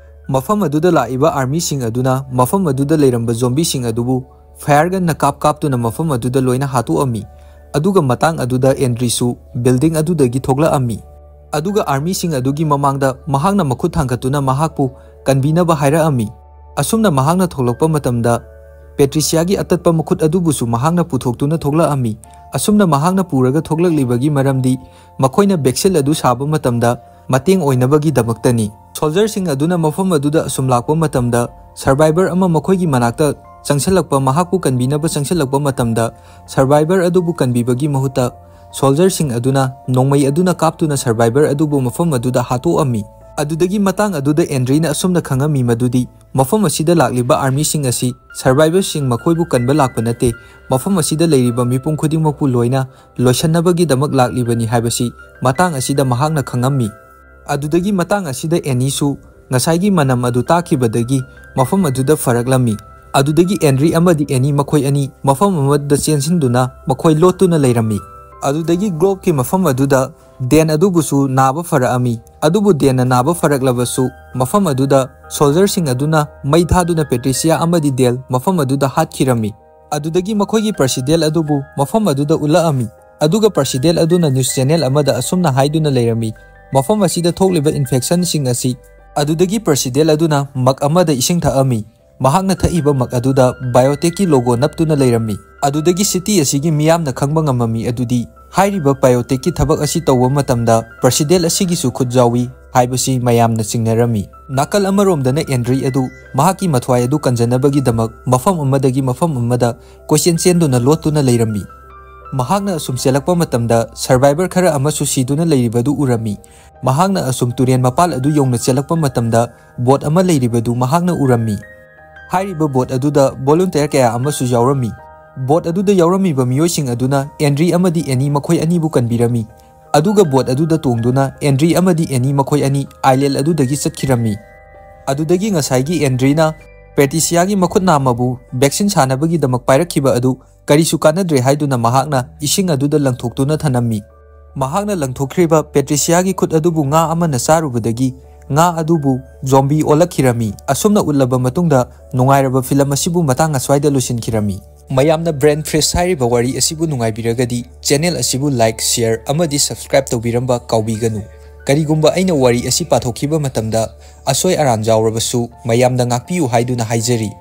ꯃꯐꯝ ꯑꯗꯨꯗ ꯂꯥꯛꯏꯕ ꯑꯥꯔꯃꯤꯁꯤꯡ ꯑꯗꯨꯅ ꯃꯐꯝ ꯑꯗꯨꯗ ꯂꯩꯔꯝꯕ ꯖꯣꯝꯕꯤꯁꯤꯡ ꯑꯗꯨꯕꯨ ꯐꯥꯌꯔ ꯒꯟꯅ ꯀꯥꯞ ꯀꯥꯞꯇꯨꯅ ꯃꯐꯝ ꯑꯗꯨꯗ ꯂꯣꯏꯅ ꯍꯥꯠꯇꯣꯛꯑꯝꯃꯤ꯫ ꯑꯗꯨꯒ ꯃꯇꯥꯡ ꯑꯗꯨꯗ ꯑꯦꯟꯗ꯭ꯔꯤꯁꯨ ꯕꯤꯜꯗꯤꯡ ꯑꯗꯨꯗꯒꯤ ꯊꯣꯛꯂꯛꯑꯝꯃꯤ꯫ ꯑꯗꯨꯒ ꯑꯥꯔꯃꯤꯁꯤꯡ ꯑꯗꯨꯒꯤ ꯃꯃꯥꯡꯗ ꯃꯍꯥꯛꯅ ꯃꯈꯨꯠ ꯊꯥꯡꯒꯠꯇꯨꯅ ꯃꯍꯥꯛꯄꯨ ꯀꯟꯕꯤꯅꯕ ꯍꯥꯏꯔꯛꯑꯝꯃꯤ꯫ ꯑꯁꯨꯝꯅ ꯃꯍꯥꯛꯅ ꯊꯣꯛꯂꯛꯄ ꯃꯇꯝꯗ ꯄꯦꯇ꯭ꯔꯤꯁꯤꯌꯥꯒꯤ ꯑꯇꯠꯄ ꯃꯈꯨꯠ ꯑꯗꯨꯕꯨꯁꯨ ꯃꯍꯥꯛꯅ ꯄꯨꯊꯣꯛꯇꯨꯅ ꯊꯣꯛꯂꯛꯑꯝꯃꯤ꯫ ꯑꯁꯨꯝꯅ ꯃꯍꯥꯛꯅ ꯄꯨꯔꯒ ꯊꯣꯛꯂꯛꯂꯤꯕꯒꯤ ꯃꯔꯝꯗꯤ ꯃꯈꯣꯏꯅ ꯕꯦꯛꯁꯤꯜ ꯑꯗꯨ ꯁꯥꯕ ꯃꯇꯝꯗ ꯃꯇꯦꯡ ꯑꯣꯏꯅꯕꯒꯤꯗꯃꯛꯇꯅꯤ꯫ ꯁꯣꯜꯖꯔꯁꯤꯡ ꯑꯗꯨꯅ ꯃꯐꯝ ꯑꯗꯨꯗ ꯑꯁꯨꯝ ꯂꯥꯛꯄ ꯃꯇꯝꯗ ꯁꯔꯚꯥꯏꯚꯔ ꯑꯃ ꯃꯈꯣꯏꯒꯤ ꯃꯅꯥꯛꯇ ꯆꯪꯁꯤꯜꯂꯛꯄ, ꯃꯍꯥꯛꯄꯨ ꯀꯟꯕꯤꯅꯕ ꯆꯪꯁꯤꯜꯂꯛꯄ ꯃꯇꯝꯗ ꯁꯔꯚꯥꯏꯚꯔ ꯑꯗꯨꯕꯨ ꯀꯟꯕꯤꯕꯒꯤ ꯃꯍꯨꯠꯇ ꯁꯣꯜꯖꯔꯁꯤꯡ ꯑꯗꯨꯅ ꯅꯣꯡꯃꯩ ꯑꯗꯨꯅ ꯀꯥꯞꯇꯨꯅ ꯁꯔꯚꯥꯏꯚꯔ ꯑꯗꯨꯕꯨ ꯃꯐꯝ ꯑꯗꯨꯗ ꯍꯥꯠꯇꯣꯛꯑꯝꯃꯤ꯫ ꯑꯗꯨꯗꯒꯤ ꯃꯇꯥꯡ ꯑꯗꯨꯗ ꯑꯦꯟꯗ꯭ꯔꯤꯅ ꯑꯁꯨꯝꯅ ꯈꯪꯉꯝꯃꯤ ꯃꯗꯨꯗꯤ ꯃꯐꯝ ꯑꯁꯤꯗ ꯂꯥꯛꯂꯤꯕ ꯑꯥꯔꯃꯤꯁꯤꯡ ꯑꯁꯤ ꯁꯔꯚꯥꯏꯚꯔꯁꯤꯡ ꯃꯈꯣꯏꯕꯨ ꯀꯟꯕ ꯂꯥꯛꯄ ꯅꯠꯇꯦ, ꯃꯐꯝ ꯑꯁꯤꯗ ꯂꯩꯔꯤꯕ ꯃꯤꯄꯨꯝ ꯈꯨꯗꯤꯡꯃꯛꯄꯨ ꯂꯣꯏꯅ ꯂꯣꯏꯁꯟꯅꯕꯒꯤꯗꯃꯛ ꯂꯥꯛꯂꯤꯕꯅꯤ ꯍꯥꯏꯕꯁꯤ ꯃꯇꯥꯡ ꯑꯁꯤꯗ ꯃꯍꯥꯛꯅ ꯈꯪꯉꯝꯃꯤ꯫ ꯑꯗꯨꯗꯒꯤ ꯃꯇꯥꯡ ꯑꯁꯤꯗ ꯑꯦꯅꯤꯁꯨ ꯉꯁꯥꯏꯒꯤ ꯃꯅꯝ ꯑꯗꯨ ꯇꯥꯈꯤꯕꯗꯒꯤ ꯃꯐꯝ ꯑꯗꯨꯗ ꯐꯔꯛꯂꯝꯃꯤ꯫ ꯑꯗꯨꯗꯒꯤ ꯑꯦꯟꯗ꯭ꯔꯤ ꯑꯃꯗꯤ ꯑꯦꯅꯤ ꯃꯈꯣꯏ ꯑꯅꯤ ꯃꯐꯝ ꯑꯃꯗ ꯆꯦꯟꯁꯤꯟꯗꯨꯅ ꯃꯈꯣꯏ ꯂꯣꯠꯇꯨꯅ ꯂꯩꯔꯝꯃꯤ꯫ ꯑꯗꯨꯗꯒꯤ ꯒ꯭ꯂꯣꯕꯀꯤ ꯃꯐꯝ ꯑꯗꯨꯗ ꯗꯦꯟ ꯑꯗꯨꯕꯨꯁꯨ ꯅꯥꯕ ꯐꯔꯛꯑꯝꯃꯤ꯫ ꯑꯗꯨꯕꯨ ꯗꯦꯟꯅ ꯅꯥꯕ ꯐꯔꯛꯂꯕꯁꯨ, ꯃꯐꯝ ꯑꯗꯨꯗ ꯁꯣꯜꯖꯔꯁꯤꯡ ꯑꯗꯨꯅ ꯃꯩ ꯊꯥꯗꯨꯅ ꯄꯦꯇ꯭ꯔꯤꯁꯤꯌꯥ ꯑꯃꯗꯤ ꯗꯦꯜ ꯃꯐꯝ ꯑꯗꯨꯗ ꯍꯥꯠꯈꯤꯔꯝꯃꯤ꯫ ꯑꯗꯨꯗꯒꯤ ꯃꯈꯣꯏꯒꯤ ꯄ꯭ꯔꯁꯤꯗꯦꯜ ꯑꯗꯨꯕꯨ ꯃꯐꯝ ꯑꯗꯨꯗ ꯎꯠꯂꯛꯑꯝꯃꯤ꯫ ꯑꯗꯨꯒ ꯄ꯭ꯔꯁꯤꯗꯦꯜ ꯑꯗꯨꯅ ꯅ꯭ꯌꯨꯁ ꯆꯦꯅꯦꯜ ꯑꯃꯗ ꯑꯁꯨꯝꯅ ꯍꯥꯏꯗꯨꯅ ꯂꯩꯔꯝꯃꯤ, "ꯃꯐꯝ ꯑꯁꯤꯗ ꯊꯣꯛꯂꯤꯕ ꯏꯟꯐꯦꯛꯁꯟꯁꯤꯡ ꯑꯁꯤ"꯫ ꯑꯗꯨꯗꯒꯤ ꯄ꯭ꯔꯁꯤꯗꯦꯜ ꯑꯗꯨꯅ ꯃꯛ ꯑꯃꯗ ꯏꯁꯤꯡ ꯊꯛꯑꯝꯃꯤ꯫ ꯃꯍꯥꯛꯅ ꯊꯛꯏꯕ ꯃꯛ ꯑꯗꯨꯗ ꯕꯥꯏꯑꯣꯇꯦꯛꯀꯤ ꯂꯣꯒꯣ ꯅꯞꯇꯨꯅ ꯂꯩꯔꯝꯃꯤ꯫ ꯑꯗꯨꯗꯒꯤ ꯁꯤꯇꯤ ꯑꯁꯤꯒꯤ ꯃꯤꯌꯥꯝꯅ ꯈꯪꯕ ꯉꯝꯃꯝꯃꯤ ꯑꯗꯨꯗꯤ, ꯍꯥꯏꯔꯤꯕ ꯕꯥꯏꯑꯣꯇꯦꯛꯀꯤ ꯊꯕꯛ ꯑꯁꯤ ꯇꯧꯕ ꯃꯇꯝꯗ ꯄ꯭ꯔꯁꯤꯗꯦꯜ ꯑꯁꯤꯒꯤꯁꯨ ꯈꯨꯠ ꯌꯥꯎꯏ ꯍꯥꯏꯕꯁꯤ ꯃꯌꯥꯝꯅ ꯆꯤꯡꯅꯔꯝꯃꯤ꯫ ꯅꯥꯀꯜ ꯑꯃꯔꯣꯝꯗꯅ ꯑꯦꯟꯗ꯭ꯔꯤ ꯑꯗꯨ ꯃꯍꯥꯛꯀꯤ ꯃꯊ꯭ꯋꯥꯏ ꯑꯗꯨ ꯀꯟꯖꯅꯕꯒꯤꯗꯃꯛ ꯃꯐꯝ ꯑꯃꯗꯒꯤ ꯃꯐꯝ ꯑꯃꯗ ꯀꯣꯏꯆꯦꯟ ꯆꯦꯟꯗꯨꯅ ꯂꯣꯠꯇꯨꯅ ꯂꯩꯔꯝꯃꯤ꯫ ꯃꯍꯥꯛꯅ ꯑꯁꯨꯝ ꯆꯦꯜꯂꯛꯄ ꯃꯇꯝꯗ ꯁꯔꯚꯥꯏꯚꯔ ꯈꯔ ꯑꯃꯁꯨ ꯁꯤꯗꯨꯅ ꯂꯩꯔꯤꯕꯗꯨ ꯎꯔꯝꯃꯤ꯫ ꯃꯍꯥꯛꯅ ꯑꯁꯨꯝ ꯇꯨꯔꯦꯟ ꯃꯄꯥꯜ ꯑꯗꯨ ꯌꯧꯅ ꯆꯦꯜꯂꯛꯄ ꯃꯇꯝꯗ ꯕꯣꯠ ꯑꯃ ꯂꯩꯔꯤꯕꯗꯨ ꯃꯍꯥꯛꯅ ꯎꯔꯝꯃꯤ꯫ ꯍꯥꯏꯔꯤꯕ ꯕꯣꯠ ꯑꯗꯨꯗ ꯚꯣꯂꯨꯟꯇꯤꯌꯔ ꯀꯌꯥ ꯑꯃꯁꯨ ꯌꯥꯎꯔꯝꯃꯤ꯫ ꯕꯣꯠ ꯑꯗꯨꯗ ꯌꯥꯎꯔꯝꯃꯤꯕ ꯃꯤꯑꯣꯏꯁꯤꯡ ꯑꯗꯨꯅ ꯑꯦꯟꯗ꯭ꯔꯤ ꯑꯃꯗꯤ ꯑꯦꯅꯤ ꯃꯈꯣꯏ ꯑꯅꯤꯕꯨ ꯀꯟꯕꯤꯔꯝꯃꯤ꯫ ꯑꯗꯨꯒ ꯕꯣꯠ ꯑꯗꯨꯗ ꯇꯣꯡꯗꯨꯅ ꯑꯦꯟꯗ꯭ꯔꯤ ꯑꯃꯗꯤ ꯑꯦꯅꯤ ꯃꯈꯣꯏ ꯑꯅꯤ ꯑꯥꯏꯂꯦꯟ ꯑꯗꯨꯗꯒꯤ ꯆꯠꯈꯤꯔꯝꯃꯤ꯫ ꯑꯗꯨꯗꯒꯤ ꯉꯁꯥꯏꯒꯤ ꯑꯦꯟꯗ꯭ꯔꯤꯅ ꯄꯦꯇ꯭ꯔꯤꯁꯤꯌꯥꯒꯤ ꯃꯈꯨꯠ ꯅꯥꯝꯃꯕꯨ ꯚꯦꯛꯁꯤꯟ ꯁꯥꯅꯕꯒꯤꯗꯃꯛ ꯄꯥꯏꯔꯛꯈꯤꯕ ꯑꯗꯨ ꯀꯔꯤꯁꯨ ꯀꯥꯟꯅꯗ꯭ꯔꯦ ꯍꯥꯏꯗꯨꯅ ꯃꯍꯥꯛꯅ ꯏꯁꯤꯡ ꯑꯗꯨꯗ ꯂꯪꯊꯣꯛꯇꯨꯅ ꯊꯅꯝꯃꯤ꯫ ꯃꯍꯥꯛꯅ ꯂꯪꯊꯣꯛꯈ꯭ꯔꯤꯕ ꯄꯦꯇ꯭ꯔꯤꯁꯤꯌꯥꯒꯤ ꯈꯨꯠ ꯑꯗꯨꯕꯨ ꯉꯥ ꯑꯃꯅ ꯆꯥꯔꯨꯕꯗꯒꯤ ꯉꯥ ꯑꯗꯨꯕꯨ ꯖꯣꯝꯕꯤ ꯑꯣꯜꯂꯛꯈꯤꯔꯝꯃꯤ꯫ ꯑꯁꯨꯝꯅ ꯎꯠꯂꯕ ꯃꯇꯨꯡꯗ ꯅꯨꯡꯉꯥꯏꯔꯕ ꯐꯤꯂꯝ ꯑꯁꯤꯕꯨ ꯃꯇꯥꯡ ꯑꯁ꯭ꯋꯥꯏꯗ ꯂꯣꯏꯁꯤꯟꯈꯤꯔꯝꯃꯤ꯫ ꯃꯌꯥꯝꯅ ꯕ꯭ꯔꯦꯟ ꯐ꯭ꯔꯤꯖ ꯍꯥꯏꯔꯤꯕ ꯋꯥꯔꯤ ꯑꯁꯤꯕꯨ ꯅꯨꯡꯉꯥꯏꯕꯤꯔꯒꯗꯤ ꯆꯦꯅꯦꯜ ꯑꯁꯤꯕꯨ ꯂꯥꯏꯛ, ꯁꯤꯌꯔ ꯑꯃꯗꯤ ꯁꯕꯁꯀ꯭ꯔꯥꯏꯕ ꯇꯧꯕꯤꯔꯝꯕ ꯀꯥꯎꯕꯤꯒꯅꯨ꯫ ꯀꯔꯤꯒꯨꯝꯕ ꯑꯩꯅ ꯋꯥꯔꯤ ꯑꯁꯤ ꯄꯥꯊꯣꯛꯈꯤꯕ ꯃꯇꯝꯗ ꯑꯁꯣꯏ ꯑꯔꯥꯟ ꯌꯥꯎꯔꯕꯁꯨ ꯃꯌꯥꯝꯗ ꯉꯥꯛꯄꯤꯌꯨ ꯍꯥꯏꯗꯨꯅ ꯍꯥꯏꯖꯔꯤ꯫